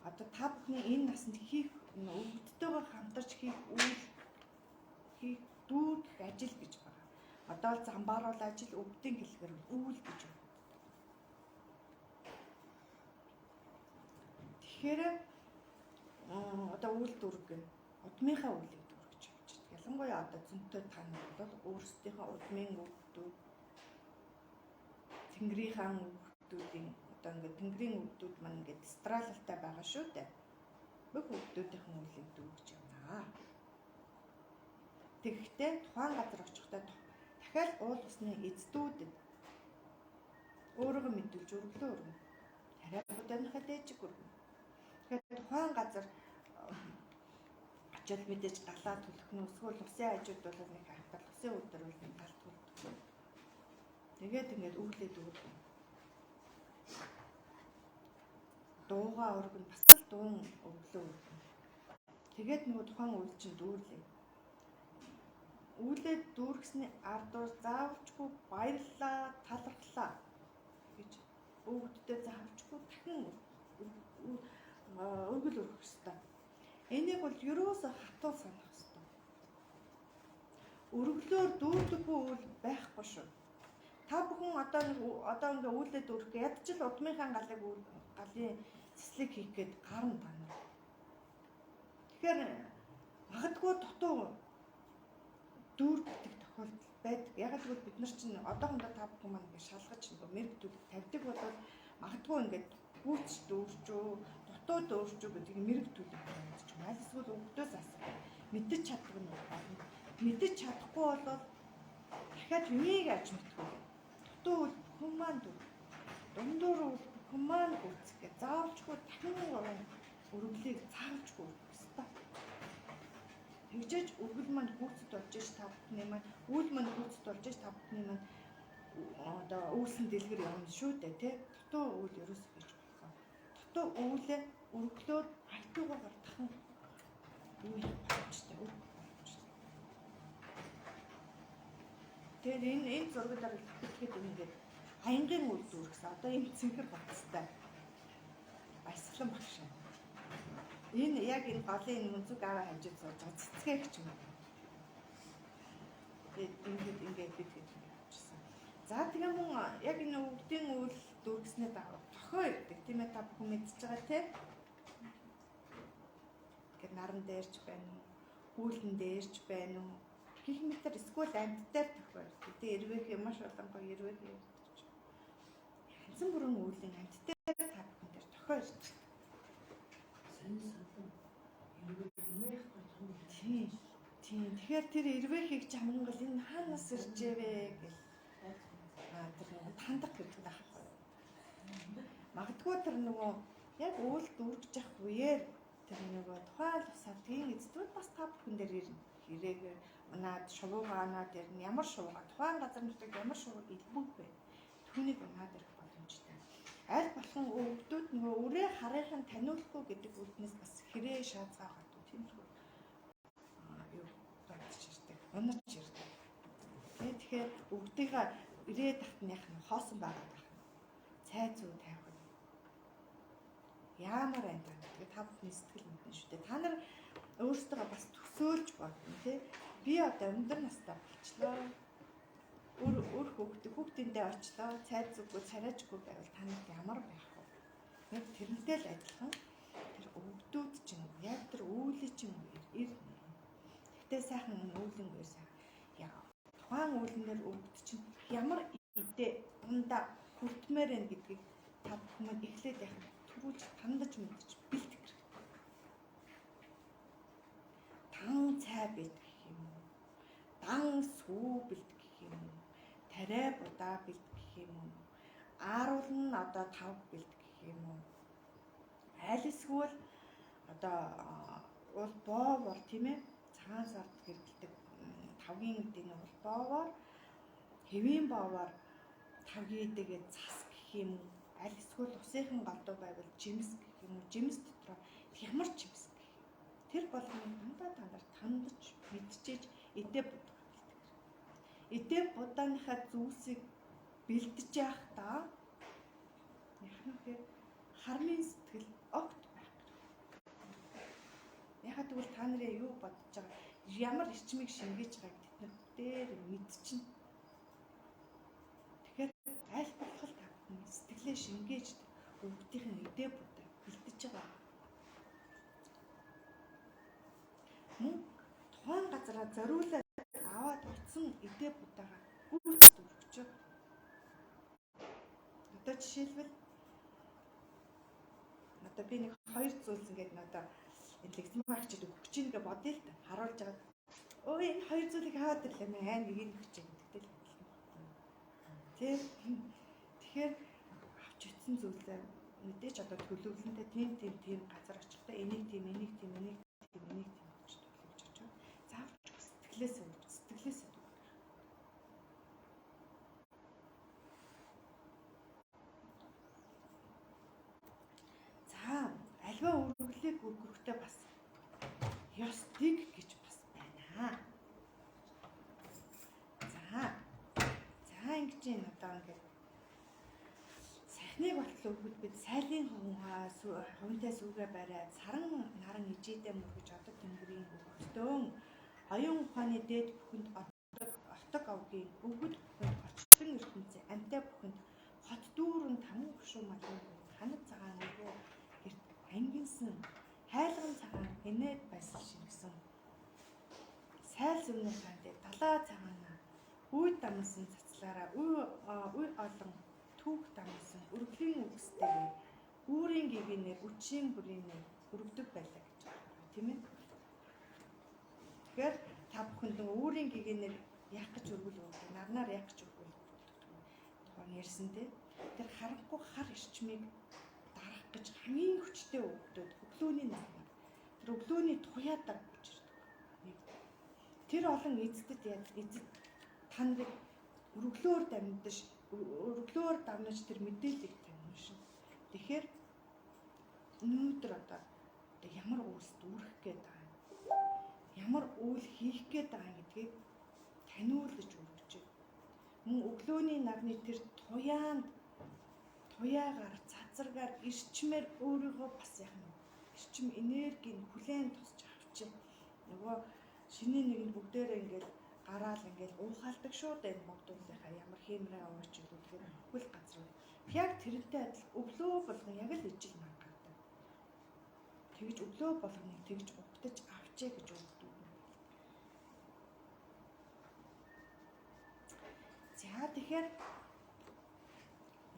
одоо та бүхний энэ насанд хийх өвгдтэйгээ хамтарч хийх үйл хийх дүүргэх ажил гэж байгаа. Одоо л замбааруул ажил өвгдийн хэлэхээр үйл гэж байна. Тэгэхээр одоо үйл дүүрэг гэн удмынхаа үйлийг дүүргэж явж байна. Ялангуяа одоо зөнтөө та нар бол өөрсдийнхөө удмын өвгдүүд Тэнгэрийнхаа өвгдүүдийн одоо ингээд Тэнгэрийн өвгдүүд маань ингээд астралтай байгаа шүү дээ. Бүх өвгдүүдийнхэн үйлийг дүүргэж явна. Тэгэхдээ тухайн газар очихдоо дахиад уул усны эздүүдэд өөрийгөө мэдүүлж өргөлөө өргөнө. Тариа будааныхаа дээжиг өргөнө. Тэгэхээр тухайн газар очиод мэдээж галаа түлхнэ үү, эсвэл усын хажууд бол нэг хайтал, усын өдөр бол нэг гал түлхнэ. Тэгээд ингээд өвлөө дүүргэнэ. Дуугаа өргөнө, бас л дуун өвлөө өргөнө. Тэгээд нөгөө тухайн үйл чинь дүүрлээ. Үүлээ дүүргэсний ардуур заавалчгүй баярлалаа, талархлаа гэж өвгөдтэй заавалчгүй дахин өргөл өргөх ёстой. Энийг бол ерөөсөө хатуу санах ёстой. Өргөлөөр дүүрдэггүй үйл байхгүй шүү. Та бүхэн одоо нэг одоо ингээ үүлээ дүүрэх ядчил удмынхаа галыг галын цэцлэг хийх гээд гарна та нар. Тэгэхээр магадгүй дутуу дүүргдэг тохиолдол байдаг. Яг л гэвэл бид нар чинь одоохондоо та бүхэн маань ингээ шалгаж нөгөө мэрэг төлөв тавьдаг бол магадгүй ингээд гүйц дүүрч үү, дутуу дүүрч үү гэдгийг мэрэг төлөв тавьж ч юм. Аль эсвэл өвгдөөс асуу. Мэдэж чаддаг нь болно. Мэдэж чадахгүй бол дахиад юмыг аж мэдгүй. Дутуу үл бүхэн маань дүр. Дундуур үл бүхэн маань гүйцэх гэ. Заавалчгүй дахин гурван өргөлийг заавалчгүй өргөх ёстой. Тэгжээж өргөл маань гүйцэд болж ш та бүхний маань үйл маань гүйцэд болж ш та бүхний маань одоо үүсэн дэлгэр явна шүү дээ тий. Дутуу үйл ерөөсөө хийж болохоо. Дутуу үүлээ өргөлөөр айтуугаар дахин үйл боломжтой өргөх боломжтой. Тэгэхээр энэ зураг дээр итгэхэд ингээд аянгийн үйл дүүргэсэн. Одоо энэ цэнхэр гоцтой. Баясгалан багш. Энэ яг энэ голын энэ өнцөг аваа хажууд сууж байгаа цэцгээгч юм. Тэгээд ингээд бид хэд ингээд авчихсан. За тэгээ мөн яг энэ өвгдийн үйл дүүргэснээ дагуу тохио ирдэг. Тийм ээ, та бүхэн мэдчихэж байгаа тийм. Тэгэхээр наран дээрч байна уу? Үүлэн дээрч байна уу? Гэх мэтэр эсвэл амьд дээр тохио ирдэг. Тэгээ эрвэх юм маш олон гоё эрвэх ирдэг. Янз бүрэн үүлийн амьд дээр та бүхэн дээр тохио ирдэг. Сонь содон эрвэх нэх том. Тийм. Тийм. Тэгэхээр тэр эрвэхийг ч хамгийн гол энэ хаанаас иржээ вэ гэл тэр нөгөө тандах хэрэгтэй байхгүй юу? Магадгүй тэр нөгөө яг уул дүүргэж явах үеэр тэр нөгөө тухайн л садгийн эздүүд бас та бүхэн дээр ирнэ. Хэрэг унаад шувуугаа унаад ирнэ. Ямар шувуугаа тухайн газар нутагт ямар шувуу илбэг вэ? Түүнийг унаад ирэх боломжтой. Аль болох өвгдүүд нөгөө үрээ харынхын таниулахгүй гэдэг үүднээс бас хэрээ шаацгаа хатуу тиймэрхүү юу дурдж ирдэг. Унаж ирдэг. Тэгэхээр өвгдийнхаа ирээд тахт нь яах нь хоосон байгаа байх нь. Цай зүү тавих нь. Ямар айн та нар. Та бүхний сэтгэл мэднэ шүү дээ. Та нар өөрсдөө бас төсөөлж бодно тий. Би одоо өндөр настай болчлоо. Өөр хүүхдиндээ очлоо. Цай зүггүй царайчгүй байвал та нарт ямар байх вэ? Яг тэрнтэй л адилхан тэр өвгдүүд чинь яг тэр үүлээ чинь ирнэ. Гэтэ сайхан үүлэн үер сайхан. Яа тухайн үүлэн дээр өвгд чинь ямар идэ ундаа хүртмээр байна гэдгийг та бүхэн маань эхлээд яхах төрүүлж тандаж мэдэж бэлтгэх хэрэгтэй. Дан цай бэлтгэх юм уу? Дан сүү бэлтгэх юм уу? Тариа будаа бэлтгэх юм уу? Ааруул нь одоо тав бэлтгэх юм уу? Аль эсвэл одоо уул боовор тийм ээ цагаан сард хэрэглэдэг тавгийн эдийн уул боовор, хэвийн боовор тавгийн эдэгээ цас гэх юм уу? Аль эсвэл усынхан голдуу байвал жимс гэх юм уу? Жимс дотроо ямар жимс гэх юм. Тэр болгоныг дандаа та нар тандаж мэдчээж эдээ будгаа бэлтгэх. Эдээ будааныхаа зүйлсийг бэлдэж явахдаа яг нь гэхээр хармын сэтгэл огт байхгүй. Яхад тэгвэл та нарын юу бодож байгаа, ямар эрчмийг шингээж байгааг тэд нар дээр мэдчихнэ. Тэгэхээр аль болох та бүхэн сэтгэлээ шингээж өвгдийнх нь эдээ будаа бэлдэж байгаа. Мөн тухайн газараа зориулаад аваад очсон эдээ будаага гүйцэд өргөж байгаа. Одоо жишээлбэл одоо би нэг хоёр зүйлс ингээд надаа энэ лексмагчд өгөх чинь гэж бодъё л та харуулж байгаа. Өө энэ хоёр зүйлийг хаад ирлээ мэ нэг нь өгч гэдэгтэй л адилхан байна. Тэ? Тэгэхээр авч утсан зүйлээ мэдээж одоо төлөвлөнтэй тийм тийм тийм газар очихдоо энийг тийм энийг тийм энийг тийм энийг тийм гэж төлөвлөж очоод заавч сэтгэлээс сэтгэлээс За альва өргөлийг өргөхдөө бас ёс дэг гэж бас байна. За. За ингэж юм одоо ингээд сайхныг болтол өргөд бид сайлын хувинтай сүргээ бариад саран наран ижээдээ мөргөж одод тэнгэрийн өвгөдөн оюун ухааны дээд бүхэнд отог овгийн өвгөд бүхэнд очлон ертөнцийн амьтай бүхэнд хот дүүрэн таман хөшөө малын ханаг цагаан өгөө гэрт ангинсан хайлган цагаан инээд байсан шингэсэн сайл зүмний хаан дээр далаа цагаанаа үе дамсан цацлаараа үе олон түүх дамсан өргөлийн үгстэйгээ үүрийн гэгэнээр үчийн бүрийнээр өргөдөг байлаа гэж байгаа тийм ээ. Тэгэхээр та бүхэнд үүрийн гэгэнээр яах гэж өргөл өгдөг, нарнаар яах гэж өргөл өгдөг тухайн ярьсан тийм. Тэр харанхуй хар эрчмийг дарах гэж хамгийн хүчтэй өгдөд өглөөний нарнаар тэр өглөөний туяадар хүчирдэг. Тэр олон эзэдэд яг эзэд та нарыг өргөлөөр дамжиж өргөлөөр дамнаж тэр мэдээллийг таниушна. Тэгэхээр өнөөдөр одоо ямар үйлс дүүрэх гээд байгаа юм, ямар үйл хийх гээд байгаа гэдгийг таниулж өргөж. Мөн өглөөний нарны тэр туяанд туяагаар цацрагаар эрчмээр өөрийгөө бас яг нь эрчим энергийг хүлээн тусч авчих. Нөгөө шинийн нэгэнд бүгдээрээ ингээл гараал ингээл уухалдаг шүү дээ энэ богдуулынхаа ямар хиймрээ ууч илүү тэгэхээр бүхэл газар. Яг тэрнтэй адил өглөө болгон яг л ижил нар гардаг. Тэгж өглөө болгоныг тэгж угтаж авчээ гэж өгдөг. За тэгэхээр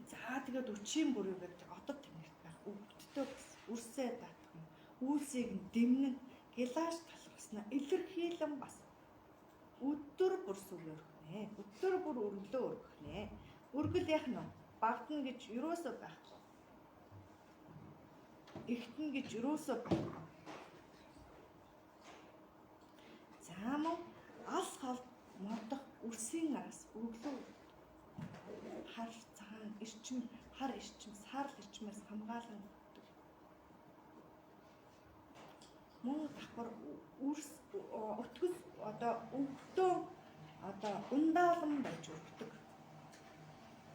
за тэгээд өчийн бүрийгээд одод тэмнэгт байх өвгөдтэй бас үрсээ даатах юм. Үйлсийг нь дэмнэн гялааш талархснаа илэрхийлэн бас өдөр бүр сүг өргөнэ. Өдөр бүр өргөлөө өргөнэ. Өргөл яах нь вэ? Багтна гэж юусоо байхгүй. Игтэн гэж юусоо байхгүй. За мөн алс хол модох үрсийн араас өргөлөө хар цагаан эрчим хар эрчим саарл эрчмээс хамгаалан өгдөг. Мөн давхар үрс өтгөс одоо өвгдөө одоо ундаалан байж өргөдөг.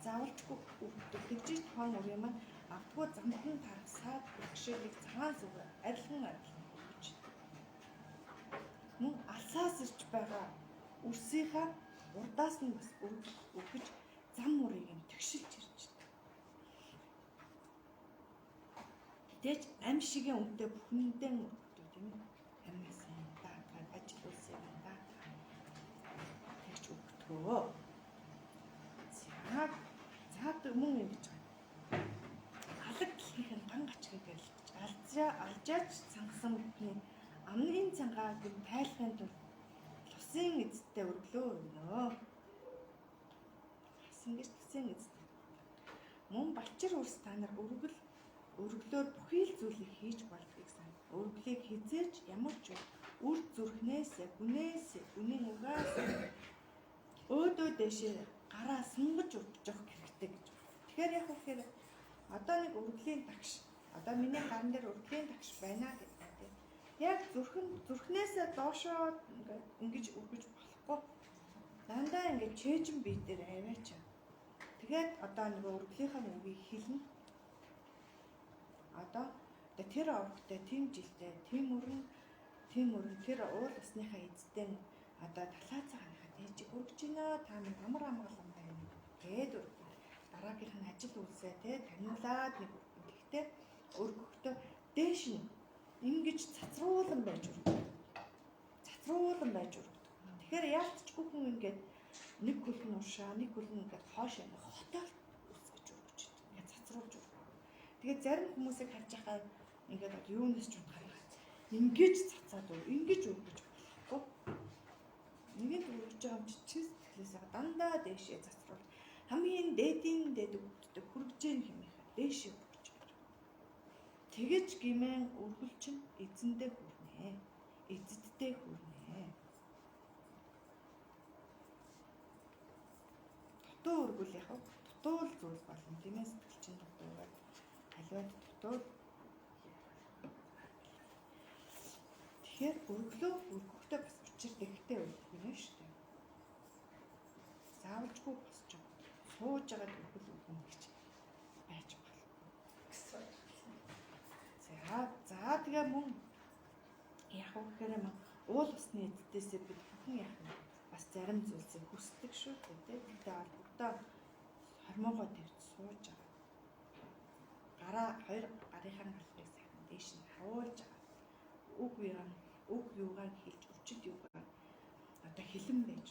Заавалчгүй өргөдөг. Тэгжиж тухайн үрийн маань автгүй замхан тарах саад бэрхшээлийг цагаан зүгээр адилхан адилхан өргөж. Мөн алсаас ирж байгаа үрсийнхаа урдаас нь бас өргөж зам мөрийг нь тэгшилж ирж байдаг. Тэгэж ам шигийн үнэтэй бүхэндээ өргөдөг тийм ээ. Амиас нь даатгаад ажил үйлсийг нь даатгаад тэгж өгдөгөө. За за мөн ингэж байгаа. Алаг дэлхийнх нь ган гачгийг арилгаж алжаач цангасан бидний амны цангааг нь тайлахын тулд лусын эзэдтэй өргөлөө өргөнөө. Бас ингэж лусын эзэдтэй. Мөн балчир үрс та нар өргөлөөр бүхий л зүйлийг хийж болдгийг сан. Өргөлийг хизээж ямар ч үр зүрхнээс хүнээс үнийн угаас өөдөө дэшээ гараа сунгаж өргөж явах хэрэгтэй гэж. Тэгэхээр яг үхээр одоо нэг өргөлийн тагш одоо миний гарн дээр өргөлийн тагш байна гэдэг тийм. Яг зүрхнээсээ доошоо ингэж өргөж болохгүй. Дандаа ингээд чэйжин бие дээр аваачаа. Тэгээд одоо нөгөө өргөлийнхаа үгийг хэлнэ. Одоо тэр овогтой, тийм жилдээ, тийм өрн, тийм өрн тэр уул усныхаа эзэдэн одоо талаа цагааныхаа дээжийг өргөж гинэ. Та минь амар амгалан байна гээд өргөв. Дараагийнх нь ажил үйлсээ те таниулаад нэг өргөн. Тэгтээ өргөхдөө дээш нь ингэж цацруулан байж өргөв. Цацруулан байж өргөдөг. Тэгэхээр яалтчгүй хүн ингээд нэг хөл нь уршаа, нэг хөл нь ингээд хоош юм хотоол үсгэж өргөж идэг. Ингээд цацруулж өргөв. Тэгээд зарим хүмүүсийг харж байхад ингээд одоо юунаас ч унтахаар ингэж цацаад ингэж өргөж болохгүй. Нэгэнт өргөж байгаа юм чи чи сэтгэлээсээ дандаа дээшээ цацруул. Хамгийн дээдийн дээд өгдөг хүргэж хэмээхэ дээшээ өргөж байгаа. Тэгэж гимэн өргөлчин эзэндээ хүрнэ. Эзэддээ хүрнэ. Дутуу өргөл яг дутуул зүйл болно тийм ээ, сэтгэл чинь дутуугаад аливаад дутуу. Тэгэхээр өргөлөө өргөхдөө бас учир дэхтэй өргөх нь шүү дээ. Заавалжгүй босч сууж байгаад өргөл өргөнө гэж байж болохгүй. За тэгээ мөн яг уу гэхээр уул усны эддээсээ бид бүхэн яг нь бас зарим зүйлсийг хүсдэг шүү дээ. Тэгтээ холбогдоо хормоогоо тавьж сууж байгаа. Гараа хоёр гарынхаа галыг сайхан дээш нь харуулж байгаа. Үг юугаар хэлж, өвчд юугаар одоо хилэн байж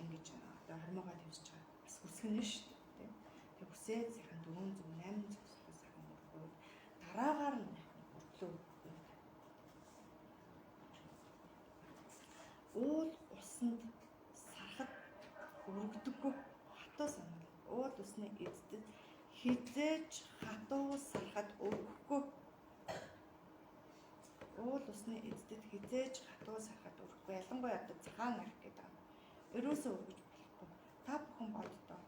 ингэж одоо хормоогоо тавьж байгаа. Бас хүсгэнэ шүү дээ. Тэг хүсээд сайхан 408 зогсохоо сайхан өргөөд дараагаар нь өрглөө. Уул усанд сархад өргөдөггүй хатуу санал. Уул усны эзэдэд хизээж хатуу сархад өргөхгүй. Уул усны эзэдэд хизээж хатуу сархад өргөхгүй. Ялангуяа одоо цагаан арх гэдэг юм. Ерөөсөө өргөж болохгүй. Та бүхэн боддоо.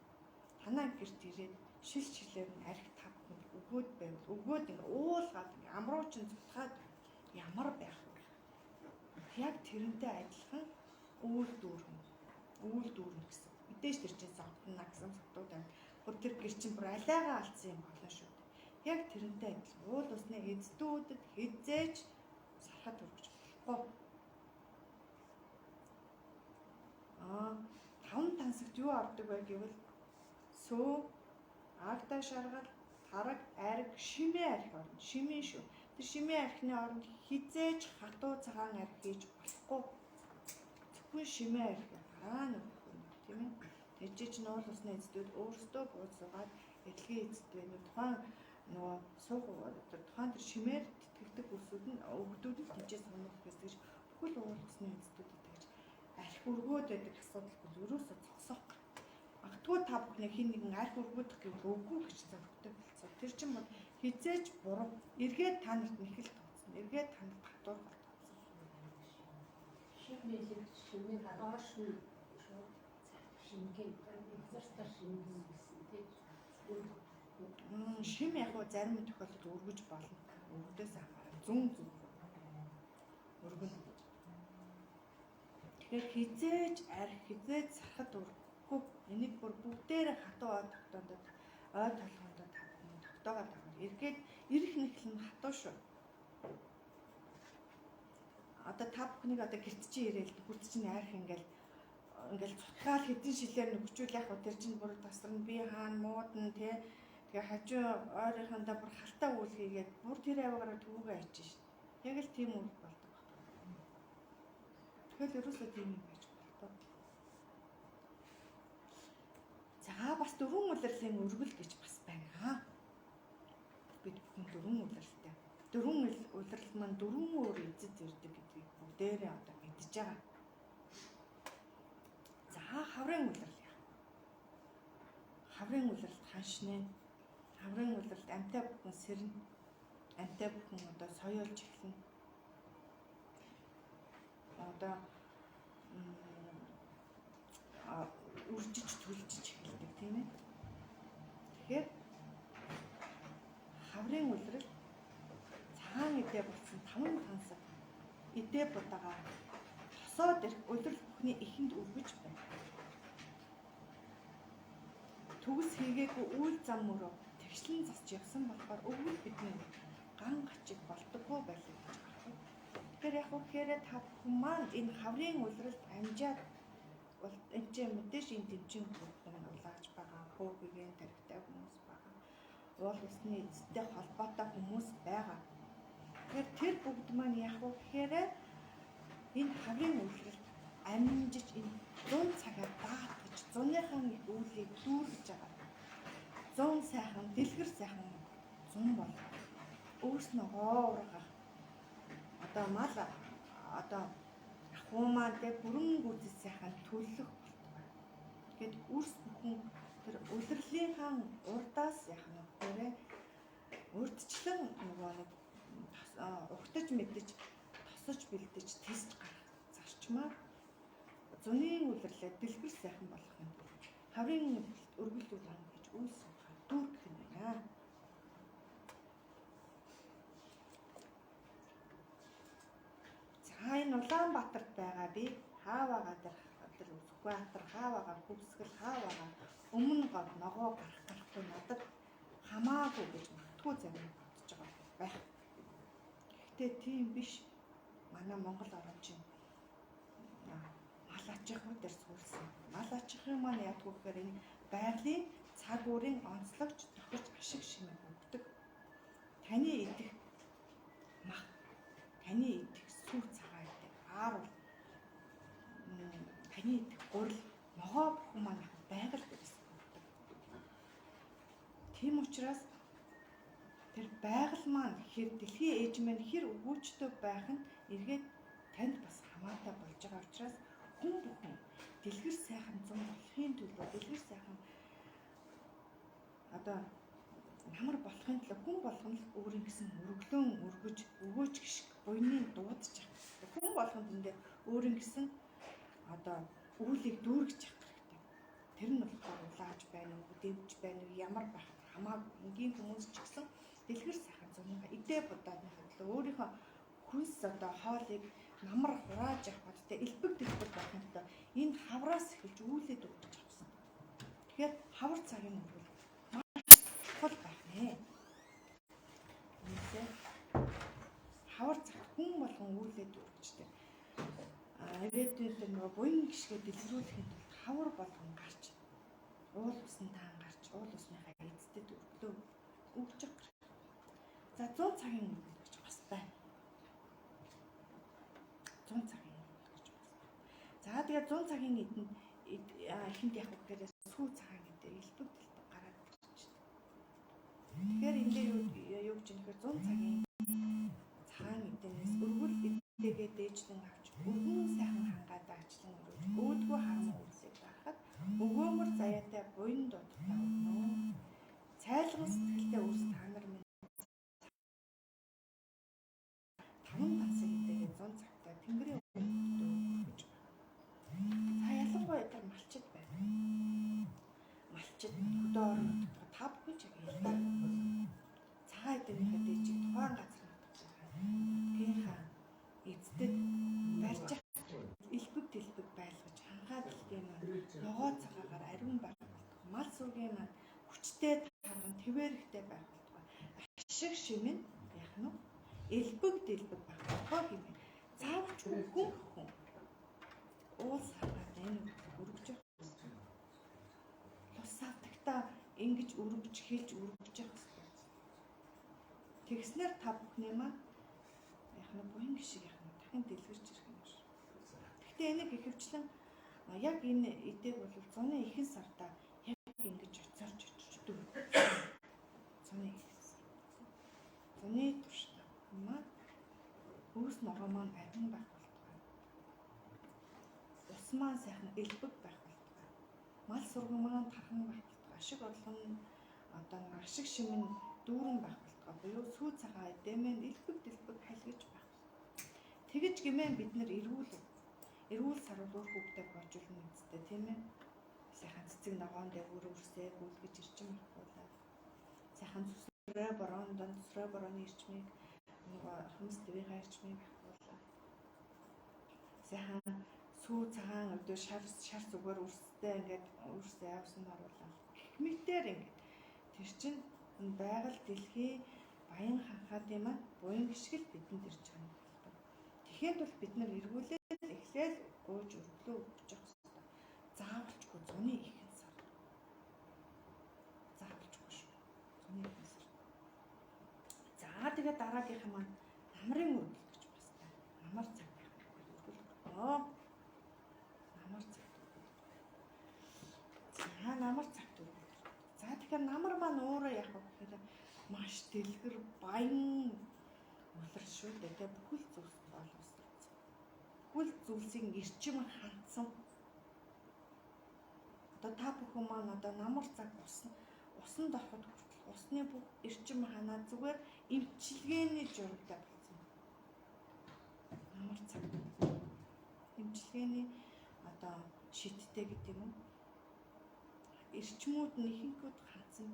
Танаа гэрт ирээд шил шилээр нь арх та бүхэнд өгөөд байвал өгөөд ингээ уулгаад ингээ амруучин зутгаад ямар байх вэ? Яг тэрнтэй адилхан үүл дүүрэн. Үүл дүүрэн гэсэн. Мэдээж тэр чинь зовтно гэсэн сотууд байна. Бүр тэр гэр чинь бүр алиагаа алдсан юм болно шүү дээ. Яг тэрнтэй адилхан уул усны эздүүдэд хизээж сархад өргөж болохгүй. Таван тансагт юу ордог вэ гэвэл сөө, агтай шаргал, тараг, ариг, шимээ арх орно. Шимээ шүү. Тэр шимээ архины оронд хизээж хатуу цагаан арх хийж болохгүй. Зөвхөн шимээ арх дараа нь өгөх юм тийм ээ. Тэгжиж чинь уул усны эздүүд өөрсдөө бууз суугаад эдлэгийн эзэд байна. Тухайн нөгөө суух тухайн тэр шимээр тэтгэдэг үсүүд нь өгдүүд нь тэнцээ сунах гэж бүхэл уул усны эздүүдэд тэгж арх өргөөд байдаг асуудалгүй ерөөсөө зогсоох. Магадгүй та бүхний хин нэгэн арх өргөөдөх гэвэл үгүй гэж зоригтой болцсон. Тэр чинь бол хизээж буруу. Эргээд та нарт нэхэл тооцно. Эргээд та нарт хатуурхал тооцно. Шимээлэг шимээ доош нь шууд шингэн газартаа шингэн гэсэн тийм. Шим яг уу зарим тохиолдолд өргөж болно. Өргөдөөс хамааран зүүн зүг өргөнө. Тэгэхээр хизээж арх хизээж сархад өргөхгүй. Энийг бүр бүгдээрээ хатуу ой тогтоондоо ой толгоондоо та бүхэн тогтоогоод авах. Эргээд ирэх нэхэл нь хатуу шүү. Одоо та бүхнийг одоо гэрт чи ирээл хүрт чинь арх ингээл цутгаал хэдэн шилээр нүгчүүл яг тэр чинь бүр тасарна би хаана муудна те. Тэгээ хажуу ойрынхандаа бүр халтаа үйл хийгээд бүр тэр аваагаараа төвөгөө ачиж шин. Яг л тийм үйл болдог байна. Тэгэхээр ерөөсөө тийм юм байж болохгүй. За бас дөрвөн улирлын өргөл гэж бас байна. Бид бүхэн дөрвөн улиралтай. Дөрвөн улирал маань дөрвөн өөр эзэд ирдэг гэдгийг бүгдээрээ одоо мэдж байгаа. За хаврын улирал яа. Хаврын улиралд ханшнэ. Хаврын улиралд амьтай бүхэн сэрнэ. Амьтай бүхэн одоо соёолж эхэлнэ. Одоо үржиж төлжиж эхэлдэг тийм ээ. Тэгэхээр хаврын улирал цагаан эдээ болсон 5 тансаг эдээ будагаа тосоод ирэх улирал бүхний эхэнд өргөж байна. Төгс хийгээгүй үйл зам мөрөө тэгшлэн засч явсан болохоор өвөл бидний ган гачиг болдоггүй байлаа гэж гарах. Тэгэхээр яг үхээр та бүхэн маань энэ хаврын улиралд амжаад энэ ч мэдээж энэ дэмжин хүүхдэн улааж байгаа, хөөгийн тарихтай хүмүүс байгаа. Уул усны эзэнтэй холбоотой хүмүүс байгаа. Тэгэхээр тэр бүгд маань яг үхээр энэ хаврын улиралд амжиж энэ 100 цагаар даатгаж зуныхаа их үйлийг дүүргэж байгаа. 100 сайхан, дэлгэр сайхан зун бол өөрснөө гооргох одоо мал одоо ахуй маань тэ бүрэн гүйцэд сайхан төлөх болтугай. Тэгэд үрс бүхэн тэр улирлынхаа урдаас яах нь вэ? Урдчлан нөгөө нэг угтаж мэдэж тосож бэлдэж тисж гарах зарчмаар зуны улирлаа дэлгэр сайхан болгох юм. Хаврын улиралд өргөлдүүлэн гэж үйл судалгаа дүүргэх нь байна. За энэ Улаанбаатарт байгаа би хааваага тэр Сүхбаатар хааваага хөвсгөл хааваага өмнө гол ногоо гарах гарахгүй надад хамаагүй гэж магтгүй зарим бодож байгаа байх. Гэхдээ тийм биш. Манай Монгол орн чинь мал аж ахуй дээр суурилсан. Мал аж ахуй маань яадаг вэ гэхээр энэ байгалийн цаг уурын онцлогч тохирч ашиг шимэг өгдөг. Таны идэх мах, таны идэх сүү цагаан идэх аар бол таны идэх гурил ногоо бүхэн маань байгаль дээрээс өгдөг. Тийм учраас тэр байгаль маань хэр дэлхийн ээж маань хэр өгөөчтэй байх нь эргээд танд бас хамаатай болж байгаа учраас хүн бүхэн дэлгэр сайхан зун болохын төлөө дэлгэр сайхан одоо намар болохын төлөө хүн болгон л өөрийн гэсэн өргөлөн өргөж өгөөч гişг буйны дуудаж явах. Хүн болгон тэндээ өөрийн гэсэн одоо үүлийг дүүргэж явах хэрэгтэй. Тэр нь болохоор улааж байна уу, дэвж байна уу, ямар байх хамаагүй. Энгийн хүмүүс ч гэсэн дэлгэр сайхан зуныхаа идэ будааныхаа төлөө өөрийнхөө хүнс одоо хоолыг намар хурааж явах бодтой элбэг дэлбэг байхын төлөө энэ хавраас эхэлж үүлээ дүүргэж авсан. Тэгэхээр хавар цагийн өргөл маш чухал байх нэ. Үүнээсээ хавар цагт хүн болгон үүлээ дүүргэжтэй. Ирээдүйн тэр нөгөө буян гიშгээ дэлгэрүүлэхийн тулд хавар болгон гарч уул усан таан гарч уул усныхаа эздэд өргөлөө өгч явах хэрэгтэй. За 100 цагийн өргөл гэж бас байна. 100 цагийн өргөл гэж бас байна. За тэгээ 100 цагийн эдэнд эхэнд яг гэхээр сүү цагаан гэдэг элбэг дэлбэг гараад ирчихсэн. Тэгэхээр энэ дээр юу гэж юм гэхээр 100 цагийн цагаан эдэнээс өргөл эдэгээ дээжлэн авч өргөн сайхан хангаад аачлан өрөөж өөдгөө харман үрсийг дарахад өгөөмөр заяатай буян дуудтай өгнө. Цайлган сэтгэлтэй үрс та нар минь таван тансаг эдэгээ 100 цагтай тэнгэрийн өнгөтэй өгөх гэж байна. За ялангуяа тэр малчид байна. Малчид хөдөө орон нутгад та бүхэн ч яг ярьдаг. Цагаан эдэнийхээ дээжийг тухайн газар нутгийнхаа эздэд барьж элбэг дэлбэг байлгаж хангаа дэлхийн маань ногоо цагаагаар ариун байх болтугай. Мал сүргийн маань хүчтэй тарган тэвээрэхтэй байх болтугай. Ашиг шим нь яах нь элбэг дэлбэг байх болтугай гэмээр заавч хүн хүн уул саргаад энэ өргөж явах. Лус савдагтаа ингэж өргөж хэлж өргөж явах хэрэгтэй. Тэгснээр та бүхний маань яг нь буян гişиг яг нь дахин дэлгэрч ирэх юм шиг. Гэхдээ энийг ихэвчлэн яг энэ эдэг бол зуны ихэнх сарда яг ингэж оцорч очдөг. Зуны ихэнх сар. Зуны туршдаа маань өөс ногоо маань ариун байх болтугай. Ус маань сайхан элбэг байх болтугай. Мал сурган маань тархан байх болтугай. Ашиг орлого нь одоо нэг ашиг шим нь дүүрэн байх болтугай. Буюу сүү цагаан эдэмэн элбэг дэлбэг халигж байх. Тэгэж гэмээн бид нэр эрүүл сарвал үр хүүхдээ боожуулна үсттэй тийм ээ. Сайхан цэцэг ногоон дээгүүр үрсээ гүйлгэж эрчим авахгүйла. Сайхан зүсрээ борон дон зүсрээ борооны эрчмийг нөгөө хэмс дэвийнхаа эрчмийг авахгүйла. Сайхан Сүү цагаан өдөө шар шар зүгээр үрстэй ингээд үрс явсан оруулаад гэх мэтээр ингээд тэр чинь энэ байгаль дэлхий баян ханхаадын маань буян гიშгэл бидэнд ирж байгаа юм байна. Тэгэхэд бол бид нар эргүүлээд эхлээл гууж өргөлөө өгч явах хэрэгтэй. Заавалчгүй зуны ихэнх сар. Заавалчгүй шүү. Зуны ихэнх сар. За тэгээд дараагийнх нь маань намрын өргөл гэж бас байна. Намар цаг байх өргөл. Намар цаг. За намар цагт өргөл. За тэгэхээр намар маань өөрөө яг гэхээр маш дэлгэр баян улир шүү дээ. Тэгээ бүхэл зүйлс боловсруулсан. Бүхэл зүйлсийн эрчим хандсан. Одоо та бүхэн маань одоо намар цаг усанд ороход хүртэл усны бүх эрчим ханаа зүгээр эмчилгээний журагтай болсон. Намар цаг. Эмчилгээний одоо шидтэй гэдэг юм уу? Эрчмүүд нь ихэнхүүд хандсан.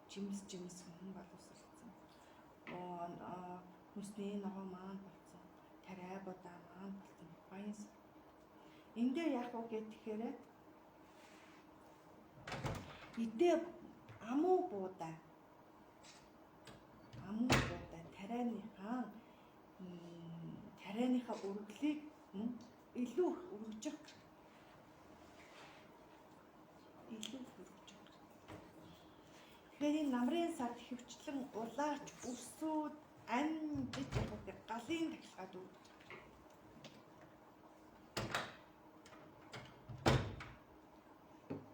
Жимс жимс хүн боловсралцсан. Хүнсний ногоо маань болсон. Тариа будаа маань болсон. Баян сар. Энд дээр яах вэ гэхээр идэ амуу буудаа. Амуу буудаа тарианыхаа тарианыхаа өргөлийг илүү их өргөжих хэрэгтэй. Илүү их өргөжих хэрэгтэй. Тэгэхээр энэ намрын сард хөвчлэн улаач, өрсүүд, амжиж явах гэх галын тахилгаад өгдөг.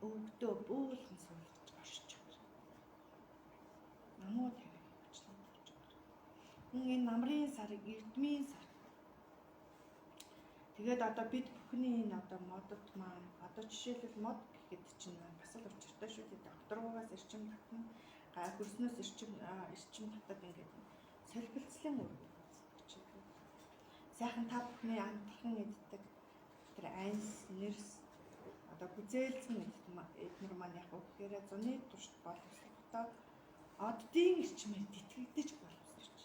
Өвгдөө бөөлхөн суулгаж оршиж байгаа. Намуу тариа хөвчлэн орж байгаа. Мөн энэ намрын сарыг эрдмийн сар. Тэгээд одоо бид бүхний энэ одоо модод маань одоо жишээлбэл мод гэхэд чинь бас л учиртай шүү дээ. Докторгоогоос эрчим татна, гай хөрснөөс эрчим эрчим татаад ингээд солилцлын үүрэг үүсгэж байна. Сайхан та бүхний амтхан иддэг тэр анс, нэрс одоо гүзээлзэн эднэр маань яг гэхээр зуны туршид боловсрохдоо оддын эрчмээр тэтгэгдэж боловсрч.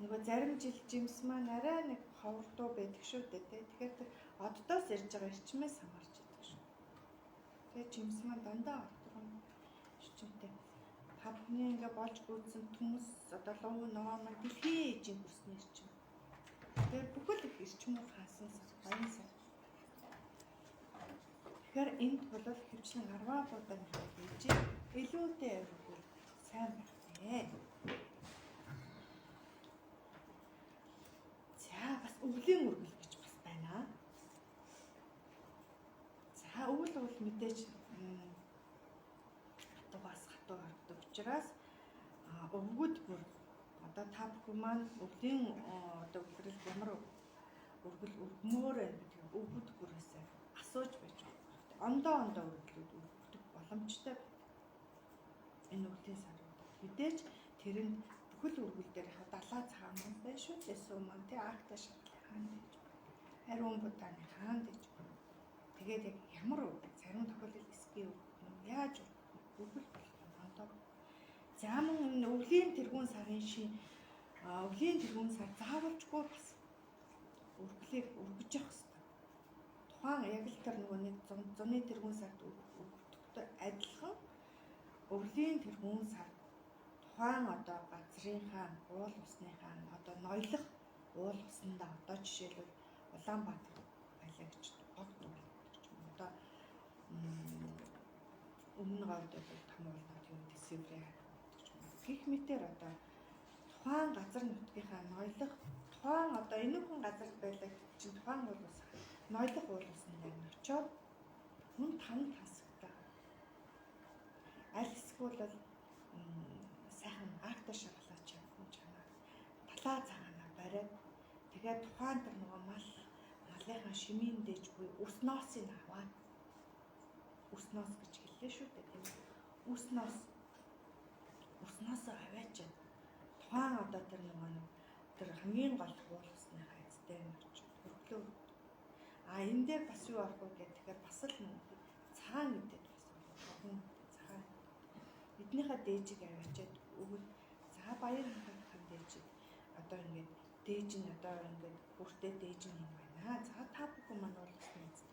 Нөгөө зарим жил жимс маань арай нэг ховордуу байдаг шүү дээ. Тэгэхээр тэр оддоос ирж байгаа эрчмээс хамаарч идэг шүү. Тэгээ жимс маань дандаа одрон эрчимтэй. Та бүхний ингээ болж гүйцсэн төмөс одоо луу ногоо маань дэлхийн ээжийн хөрсний эрчим. Тэгэхээр бүхэл их эрчмүүд хаасан сар, баян сар. Тэгэхээр энд бол хөвчлэн арваа будааны ээж илүүтэй өргөл сайн байх нэ. За бас өвлийн өргөл гэж бас байна. За өвөл бол мэдээж хатуугаас хатуу харагдаг учраас өвгөд бүр одоо та бүхэн маань өвлийн одоо үлрэл ямар өргөл өргмөөр байна гэдгийг өвгөд бүрээс асууж байж болох. Ондоо ондоо өргөлүүд өргөдөх боломжтой байдаг. Энэ өвлийн сарууд мэдээж тэрэнд бүхэл өргөл дээр яг далаа цагаан маань байна шүү дээ. Сүү маань тий акта шаргалын хаан дэж байна. Ариун будааны хаан дэж байна. Тэгээд яг ямар өргөл зарим тохиолдолд эсгийн өргөх нь яаж өргөх өргөл болох юм ондоо. За мөн энэ өвлийн тэргүүн сарын шин өвлийн тэргүүн сар заавалжгүй бас өргөлийг өргөж явах хэрэгтэй. Тухайн яг л тэр нөгөө нэг зуны тэргүүн сард өргөдөхтэй адилхан өвлийн тэргүүн сар тухайн одоо газрынхаа уул усныхаа одоо ноёлох уул усандаа одоо жишээлбэл Улаанбаатар байлаа гэж огт гэдэг ч юм уу. Одоо өмнө говьд бол том уулнууд юм тэсвэрээ гэдэг ч юм уу. Гэх мэтэр одоо тухайн газар нутгийнхаа ноёлох тухайн одоо энүүхэн газар байлаа гэж чинь тухайн уул ус ноёлох уул усанд очиод мөн таван тасагтай. Аль эсвэл бол сайхан акта шаргалаа чанаа талаа цагаанаа бариад тэгээд тухайн тэр нөгөө малынхаа шимийн дэж буй үс ноосыг аваад үс ноос гэж хэллээ шүү дээ тийм үс ноос үс ноосоо аваачаад тухайн одоо тэр нөгөө нэг тэр хамгийн гол уул усныхаа эцтэй нь очиж өргөлөө. А энэ дээр бас юу арах вэ гэхээр бас л нөгөө цагаан гэдэг бас хүн цагаан эднийхээ дээжийг аваачаад өгöd за баяр ханхахын дээжийг одоо ингээд дээж нь одоо ингээд хүртээ дээж нь юм байна. байна. За та бүхэн маань бол бас мэддэг.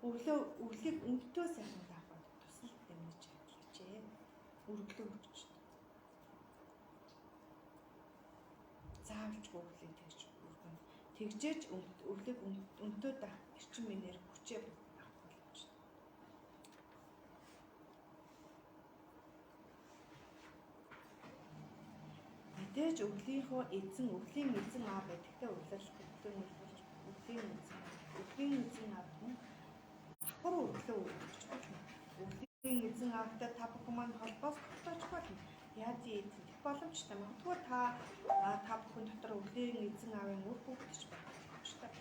Өглөө өглийг өнтөө сайхан даахад тусал дэмжиж ажиллаж. Өргөлөө өргөж. Заавч өглийг тэгж өргөн. Тэгжээж өглийг өнтөө даах эрчим энерги хүчээ авах боломжтой. Мэдээж өглийнхөө эзэн өглийн эзэн аав байдагтай урлал өглийн эзэн аав нь давхар өглөө өргөж болно. Өглийн эзэн аавтай та бүхэн маань холбоос тогтоож болно. Яа зээ эзэн боломжтой. Магадгүй та бүхэн дотор өглөөний эзэн аавын үр хүүхдэж байх боломжтой.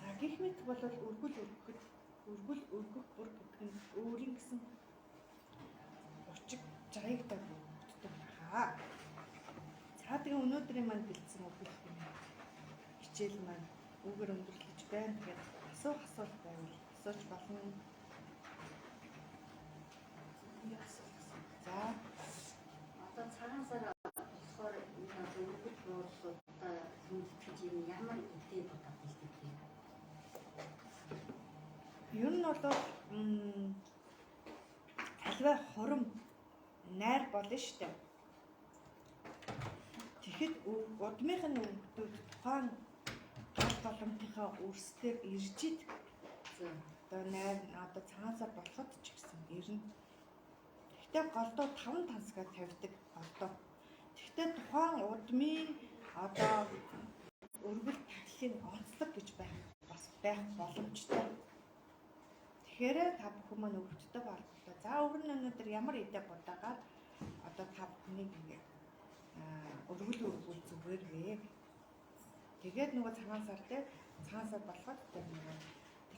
За гэх мэт бол өргөл өргөхөд өргөл өргөх бүр гэдэг нь өөрийн гэсэн учиг жаягдаг өгдөг хаа. За тэгээ өнөөдрийн маань бэлдсэн өргөл хичээл маань үүгээр өндөрлөж байна. Тэгэхээр асуух асуулт байвал асууж болно. За одоо цагаан сар болохоор энэ одоо өргөл буудлуудаа хүндэтгэж юм ямар идэ бодоод бэлддэг вэ? Ер нь бол альваа хурим найр болно штэ. Тэгэхэд удмынх нь өвгдүүд тухайн гал боломтынхаа өрсөлөөр ирж ид. Одоо найр одоо цагаан сар болоход ч гэсэн ирнэ. Тэгтээ голдоо 5 тансгаа тавьдаг голдоо. Тэгтээ тухайн удмын одоо өргөл тахлын онцлог гэж байх бас байх боломжтой. Тэгэхээр та бүхэн маань өвчтөй холбоотой. За өмнө өнөөдөр ямар идэ будаагаар одоо та бүхнийг ингээд өргөл өргөл зүгээр вэ. Тэгээд нөгөө цагаан сар дээр цагаан сар болоход тэр нөгөө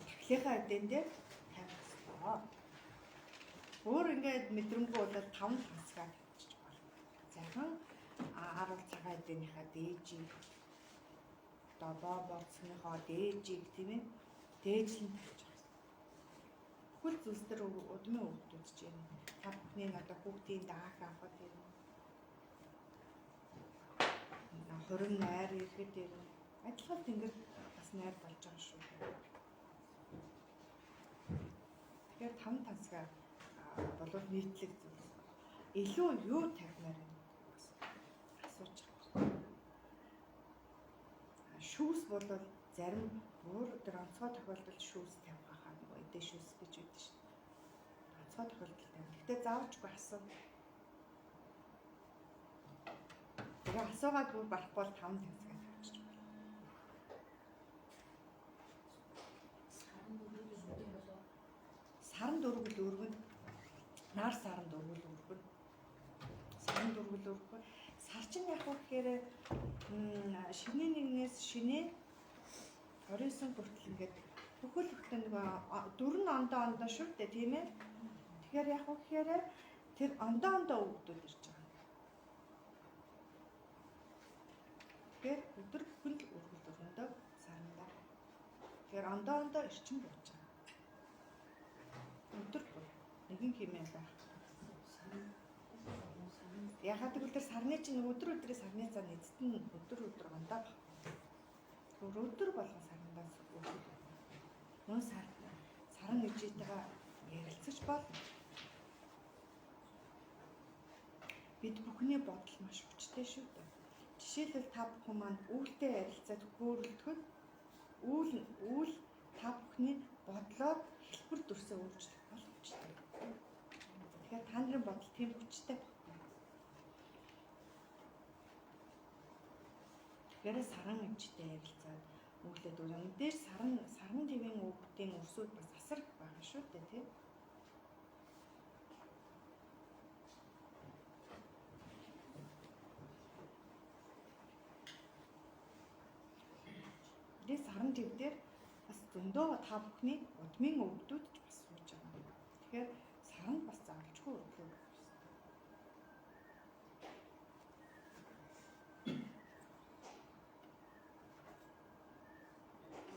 тахлынхаа эдэн дээр тавих ёстой. Өөр ингээд мэдрэмгүй бол 5 тансгаа тавьчих болно. Сайхан аруул цагаан эдэнийхаа дээжийг одоо боо борцсныхоо дээжийг тийм ээ дээжлэн тавьчих. Бүхэл зүйлс төр удмын өвгдүүд ч юм. Та бүхний одоо хүүхдийн даах авахд юм. Хурим найр ирэхэд юм. Адилхан тэнгэр бас найр болж байгаа шүү. Тэгэхээр 5 тансгаа болов нийтлэг зүйлс. Илүү юу тавьмаар юм бас асууж байгаа. Шүүс бол зарим бүр тэр онцгой тохиолдолд шүүс тавих хаа нөгөө эдээ шүүс гэж байдаг шүү. Онцгой тохиолдолд тавих. Гэхдээ заавчгүй асуу. Тэгээ асуугаад бүр барахгүй бол 5 тансгаа тавьчих болно. Саран дөрвөл өргөн. Нар саран дөрвөл өргөн. Саран дөрвөл өргөн. Сар чинь яг гэхээр шинэ нэгнээс шинэ 29 хүртэл ингээд бүхэл бүтэн нөгөө дөрвөн ондоо ондоо шүү дээ тийм ээ. Тэгэхээр яг гэхээр тэр ондоо ондоо өвгдүүд ирж байгаа. Тэгэхээр өдөр бүхэн л өргөл өргөндөө сарандаа. Тэгэхээр ондоо ондоо эрчим бууж байгаа. Өдөр бүр нэгэн хэмээн байх. Яхаад гэвэл тэр сарны чинь өдөр өдрийн сарны цаа эцэст нь өдөр өдөр ондоо баг. Өдөр болгон сарандаас өргөл. Мөн сар саран ижээтэйгээ ярилцаж болно. Бид бүхний бодол маш хүчтэй шүү дээ. Жишээлбэл та бүхэн маань үүлтэй ярилцаад хөөрөлдөхөд үүл та бүхний бодлоор хэлбэр дүрсээ өөрчлөх боломжтой. Тэгэхээр та нарын бодол тийм хүчтэй баггүй. Тэгэхээр саран эмчтэй ярилцаад өглөөд өрөө мэдээж саран твийн өвгдийн өрсүүд бас асар их байгаа шүү дээ тийм. Тэгээ саран төв дээр бас зөндөө та бүхний удмын өвгдүүд ч бас сууж байгаа. Тэгэхээр саранд бас заавалчгүй өглөө өгөх ёстой.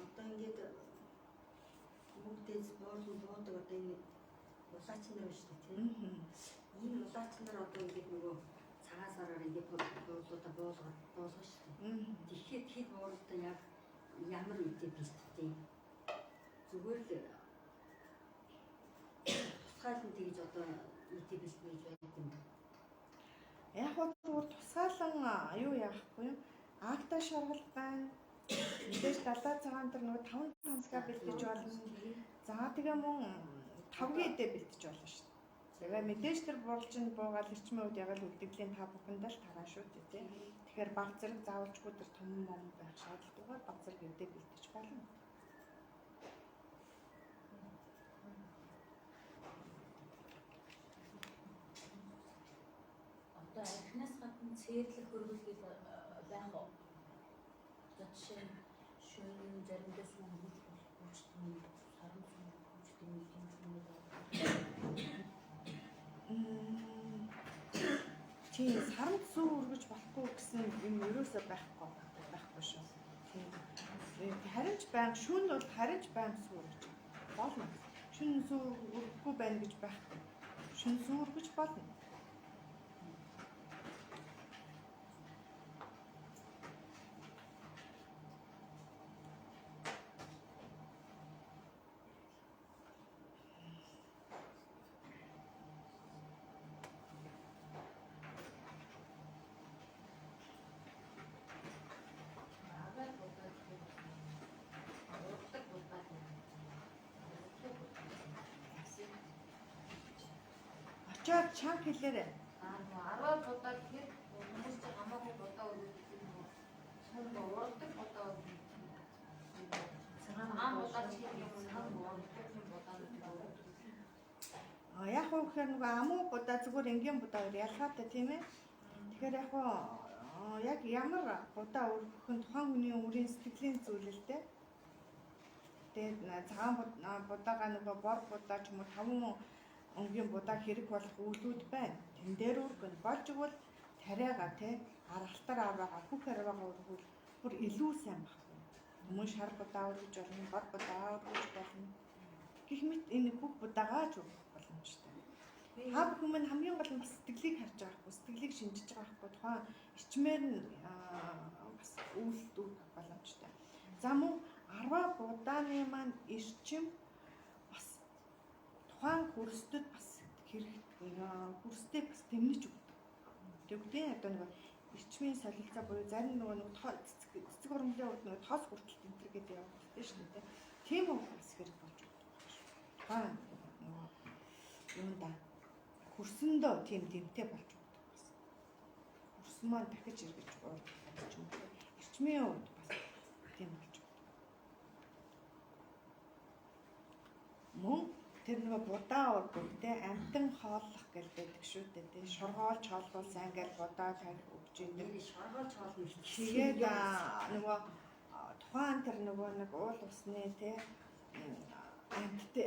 Одоо ингээд бүгдээс буурлан буудаг одоо энэ улаач нар байна шүү дээ тийм. Энэ улаач нар одоо ингээд нөгөө Цагаан сараар ингээд буурлуудаа буулгах буулгах шүү дээ. Тэгэхээр тэр буурлуудаа яг ямар үедээ бэлтдэг? Зүгээр л тусгаалan тэгж одоо үедээ бэлтнэ гэж байдаг юм. Яг бол зүгээр тусгаалan юу яахгүй юм. Акта шаргал байна. Мэдээж далай цагаан тэр нөгөө таван тансгаа бэлдэж болно. За тэгээ мөн тавгийн эдээ бэлдэж болно шүү дээ. Тэгээ мэдээж тэр бурлжинд буугаад эрчмийн үед яг л үлдэгдлийн та бүхэнд л тараа шүү дээ тий. Тэгэхээр баг зэрэг заавалчгүй тэр том мом байх шаардлагатайгаар баг зэрэг эдээ бэлдэж болно. Одоо архинаас гадна цээрлэх хөрвөл байх уу? Одоо жишээ нь шөнө заримдаа сүү өргөж болохгүй ч юм уу, саран сүү өргөж юм уу тийм юм уу. Тийм, саранд сүү өргөж болохгүй гэсэн юм ерөөсөө байхгүй шүү. Тийм. Харин ч байнга шүн бол харин ч байнга сүү өргөж болно. Шүн сүү өргөхгүй байна гэж байхгүй. Шүн сүү өргөж болно. Арвай будаа гэхээр ургадаг будаа гэх. Ургадаг будаа. Очоод чанга хэлээрэй. Аа нөгөө арвай будаа гэхээр хүмүүс чинь хамаагүй будаа өргөдөг юм уу? Сум ургадаг будаа өргөдөг юм. Цагаан будаа ч гэх юм уу, ургадаг юм будаанууд өргөдөг. А яг уу гэхээр нөгөө амуу будаа зүгээр энгийн будаа хоёр ялгаатай тийм ээ. Тэгэхээр яг уу яг ямар будаа өргөх нь тухайн хүний үрийн сэтгэлийн зүйл л дээ. Тэгээд цагаан будаага нөгөө бор будаа ч юм уу таван өнгийн будаа хэрэг болох үйлүүд байна. Тэн дээр өргөн болж игэл тариага тий алтар аваагаа бүх арваагаа өргөвөл бүр илүү сайн байхгүй. Мөн шар будаа өргөж болно, бор будаа өргөж болно. Гэх мэт энэ бүх будаагаа ч өргөх боломжтой. Та бүхэн минь хамгийн гол нь бас сэтгэлийг харж байгаа хгүй, сэтгэлийг шинжиж байгаа хгүй тухайн ичмээр нь бас үйлдэл өгөх боломжтой. За мөн арваа будааны маань эрчим бас тухайн хөрсдөд бас хэрэг хөрсдөө бас тэмнэж өгдөг. Тэгвэл одоо нөгөө эрчмийн солилцоо буюу зарим нөгөө нэг цэцэг урмлын хувьд нөгөө тоос хүртэл тэнтэр гэдэг явагддаг шүү дээ. Тийм үг бас хэрэг болж өгдөг. Тухайн нөгөө юунда хөрсөндөө тийм дэмтэй болж өгдөг бас. Хөрсөн маань дахиж эргэж уурдах ч юм уу. Эрчмийн хувьд бас тийм болж өгдөг. Мөн тэр нөгөө будаа ургаг те амтан хооллох гэл байдаг шүү дээ те. Шоргоолж хоолвол сайн гэл будаа тарих өгч идэг. Нэр шоргоолж хоолно гэж. Тэгээд нөгөө тухайн тэр нөгөө нэг уул усны те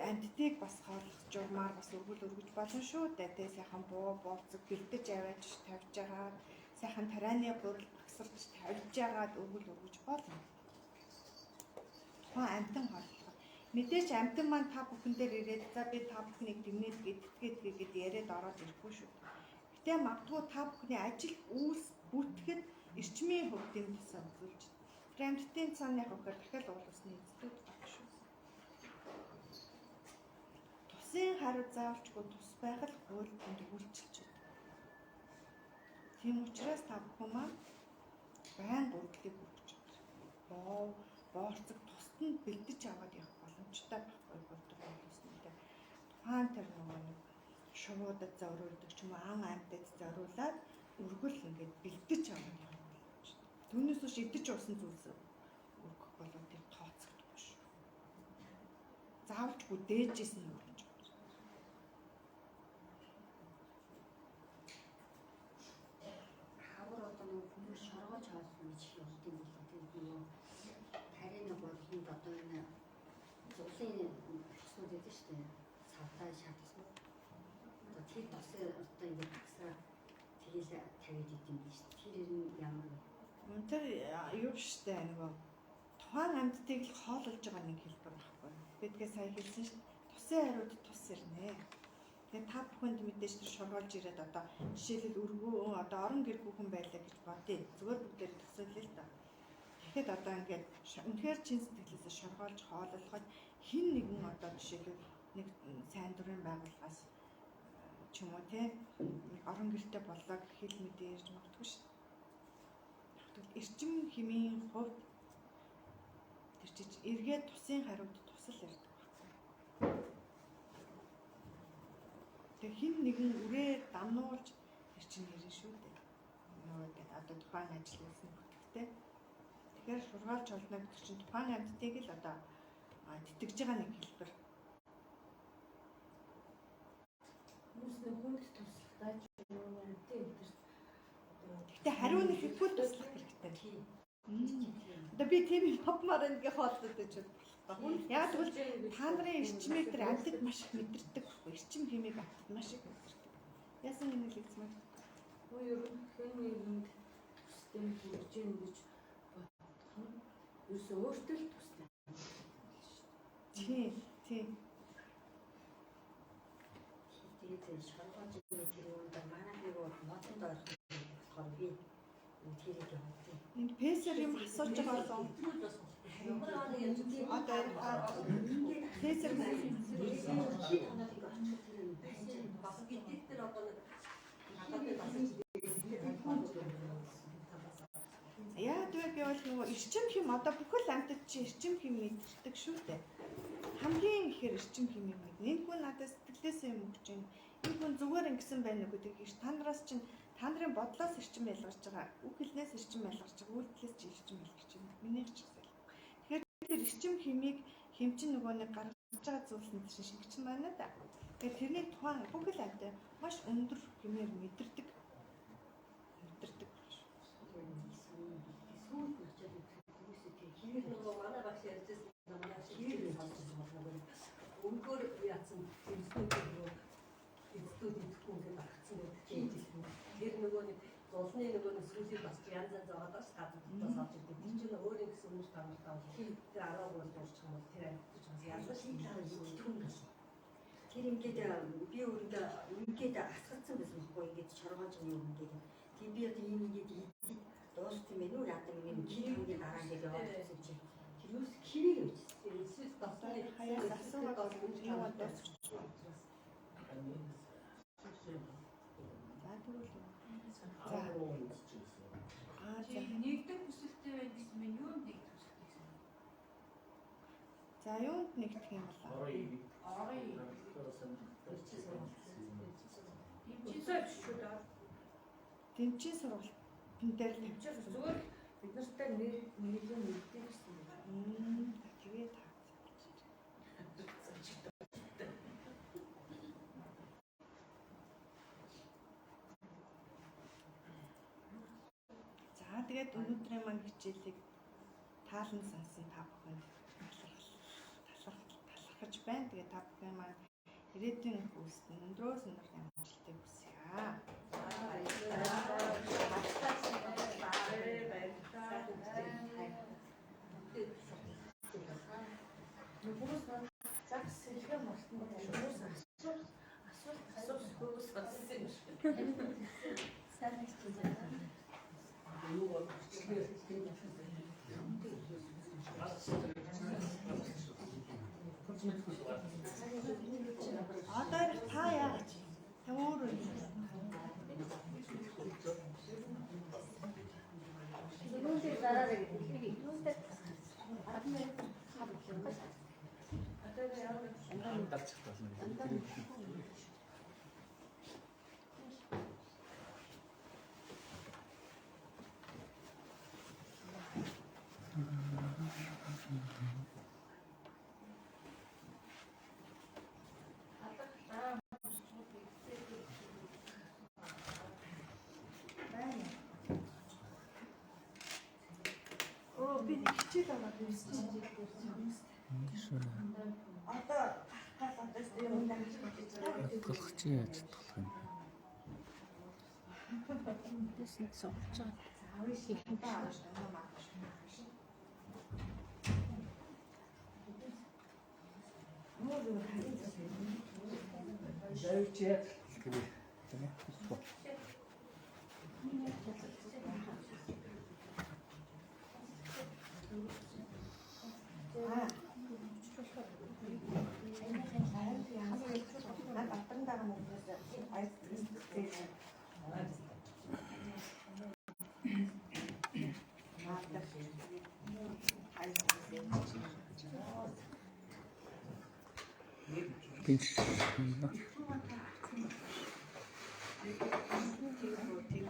амьтдыг бас хооллох журмаар бас өргөл өргөж болно шүү дээ те. Сайхан буу бууцэг бэлдэж аваач тавьж агаад сайхан тарианы гурил багсарч тавьж агаад өргөл өргөж болно. Тухайн амьтан хооллох. Мэдээж амьтан маань та бүхэн дээр ирээд за би та бүхнийг дэмнээд гэдтгээд гээд яриад ороод ирэхгүй шүү. Гэтэ магадгүй та бүхний ажил үйлс бүтгэхэд эрчмийн хувьд дэм тусаа үзүүлж. Тэр амьтдын цааны хувьд дахиад уул усны эзэдүүд баг шүү. Тусын хариу заавалчгүй тус байгаль хууль түнд үйлчилж байдаг. Тийм учраас та бүхэн маань байнга үргэлийг өргөж байгаа. Боо, боорцог тусад нь бэлдэж аваад явах боломжтой байхгүй бурдах уул усны. Тухайн тэр нөгөө нэг шувуудад зориулдаг ч юм уу ан амьтад зориулаад өргөл ингээд бэлдэж аваад явах боломжтой. Түүнээс биш идэж уусан зүйлс өргөх болов тэр тооцогдохгүй шүү. Заавалчгүй дээжээс нь өргөж байгаа. Хавар одоо нөгөө хүмүүс шоргоолж хоолно гэж хэлдэг юм билээ. Тэгээд нөгөө тарианы гурланд одоо энэ зулын тоснууд байдаг шүү дээ. Савтай шатсан. Одоо тэр тосыг одоо ингээд багсаад тэгээл тавиад идэм биш. Тэр нь ямар вэ? Тэр юу штэ нөгөө тухайн амьтдыг л хоололж байгаа нэг хэлбэр байхгүй. Бидгээ сая хэлсэн шүү. Тусын хариуд тус ирнэ. Тэгээд та бүхэнд мэдээж тэр шоргоолж ирээд одоо жишээлбэл өргөө одоо орон гэргүй хүн байлаа гэж бодъё. Зүгээр бүгдээр төсөөлөл л та. Тэгэхэд одоо ингээд үнэхээр чин сэтгэлээсээ шоргоолж хооллоход хин нэгэн одоо жишээлбэл нэг сайн дурын байгууллагаас ч юм уу те нэг орон гэртэй боллоо гэх хэл мэдээ ярьж магадгүй шүү. Тэгвэл эрчим хэмийн хувьд тэр чиж эргээд тусын хариуд тусал ярьдаг байхгүй. Тэгээ хин нэгэн үрээр дамнуулж тэр чинь ирнэ шүү дээ. Нөгөө ингээд одоо тухайн ажил үйлсэн бүтгэхтэй. Тэгэхээр шургаалж олно гэдэг чинь тухайн амьтдыг л одоо тэтгэж байгаа нэг хэлбэр. Хүмүүс нэг хүнд туслахтаа ч юм уу амьтан энэ одоо Гэтэ хариу нэг хэрэггүй туслах хэрэгтэй. Одоо би тийм юм явмаар байна гэх хоолтой ч болохгүй. Яг тэгвэл та нарын эрчмийг тэр амьтад маш их мэдэрдэг байхгүй. Эрчим хэмээг амьтад маш их мэдэрдэг. Яасан гинэ хэлсэн мэ? Хүн ер нь хэн нэгэнд тустай хүрж ийн гэж бодох нь ерөөсөө өөртөө л тустай. Тийм, тийм. Тэгээд шоргоолж ирэх тэр юунд манай нэг модонд орох болохоор би тэрийг явуулсан. Энд пэсэр юм асууж байгаа болов. Одоо пэсэр хэд хоног ингэ очих тэр юм байж Бас гэдэг тэр одоо нэг яад вэ гэвэл нөгөө эрчим хэм одоо бүхэл амьтад чи эрчим хэм мэдэрдэг шүү дээ. Хамгийн ихээр эрчим хэмийг мэднэ. Энэ хүн надад сэтгэлээсээ юм өгч байна. Энэ хүн зүгээр ингэсэн байна уу гэдэг та нараас чинь та нарын бодлоос эрчим ялгарч байгаа, үг хэлнээс эрчим ялгарч байгаа, үйлдэлээс чи эрчим ялгарч байна. Минийх ч гэсэн. Тэгэхээр тэр эрчим хэмийг хэм чинь нөгөө нэг гаргаж байгаа зүйлс нь чинь шингчин байна да. Тэгэхээр тэрний тухайн бүхэл амьтад маш өндөр хэмээр мэдэрдэг. Мэдэрдэг шүү. Сүүлд нь очиад хүмүүсээ тэр Тэр нөгөө манай багш ярьжсэн манай багш хэлж сонсож байгаа нөгөө өнгөөр яатсан зэмсний нөгөө эцдүүд идэхгүй ингээд багцсан байдаг тийм. Тэр нөгөө нэг зулны нөгөө нэг сүүлийн бас янз янз байгаа даа газар дотоос авч ирдэг. Тэр чинь өөр юм гэсэн өмнө тамиртаа бол тэр 13 дуурчих юм бол тэр амьтч бас ялгаж ялгаж идэх юм байна. Тэр ингээд би өөрөндөө ингээд асгацсан байсан байхгүй ингээд шоргоолж юм ингээд. Тийм би одоо ийм ингээд идээд дууссан юм уу яадаг юм кив хүний дараа ингээд яваад ирсэн чинь тэр юус кивийг явчихсан. Эсвэл дослын Хаяас асуугаад яваад дуусчих. За тэгвэл за аа Чи за. нэгдэх хүсэлтэй байна гэсэн мэн юунд нэгдэх хүсэлтэй гэсэн? За юунд нэгдэх юм бол? Орын. Дэмжин шүү дээ. Дэмчин сургалтын дээр л Тэмчээр зүгээр бид нартай нэр нийлэн нэгдэг гэсэн юм. За тэгээ та. За тэгээд өнөөдрийн маань хичээлийг таалан сонсон та бүхэнд талархаж байна. Тэгээд та бүхэн маань ирээдүйн үйлсэд өндрөөс өндөр амжилтыг хүсье. Хүмүүс маань загас сэлгээ мартсан хүмүүс асуулт асуулт асуулт хүмүүс болсон юм шиг. Сайн хичээл. Одоо та яаж? Та өөрөө юу? Юун дээр дараарай гэдэг. Юун дээр Дарчих болно. Байна. Оо би нэг хичээл аваад ирсэн чинь. Одоо гарах гал одоо юм дагж бодож байгаа. Талах чи яаж талах юм бэ? Тэс нэг суулж байгаа. Заавал их баа шүү дээ. Давич яаж болох юм бэ? Тийм ээ. Над автран байгаа мөнгөөс айц зээл. Наадаг. Айц зээл. Пинч. Тэр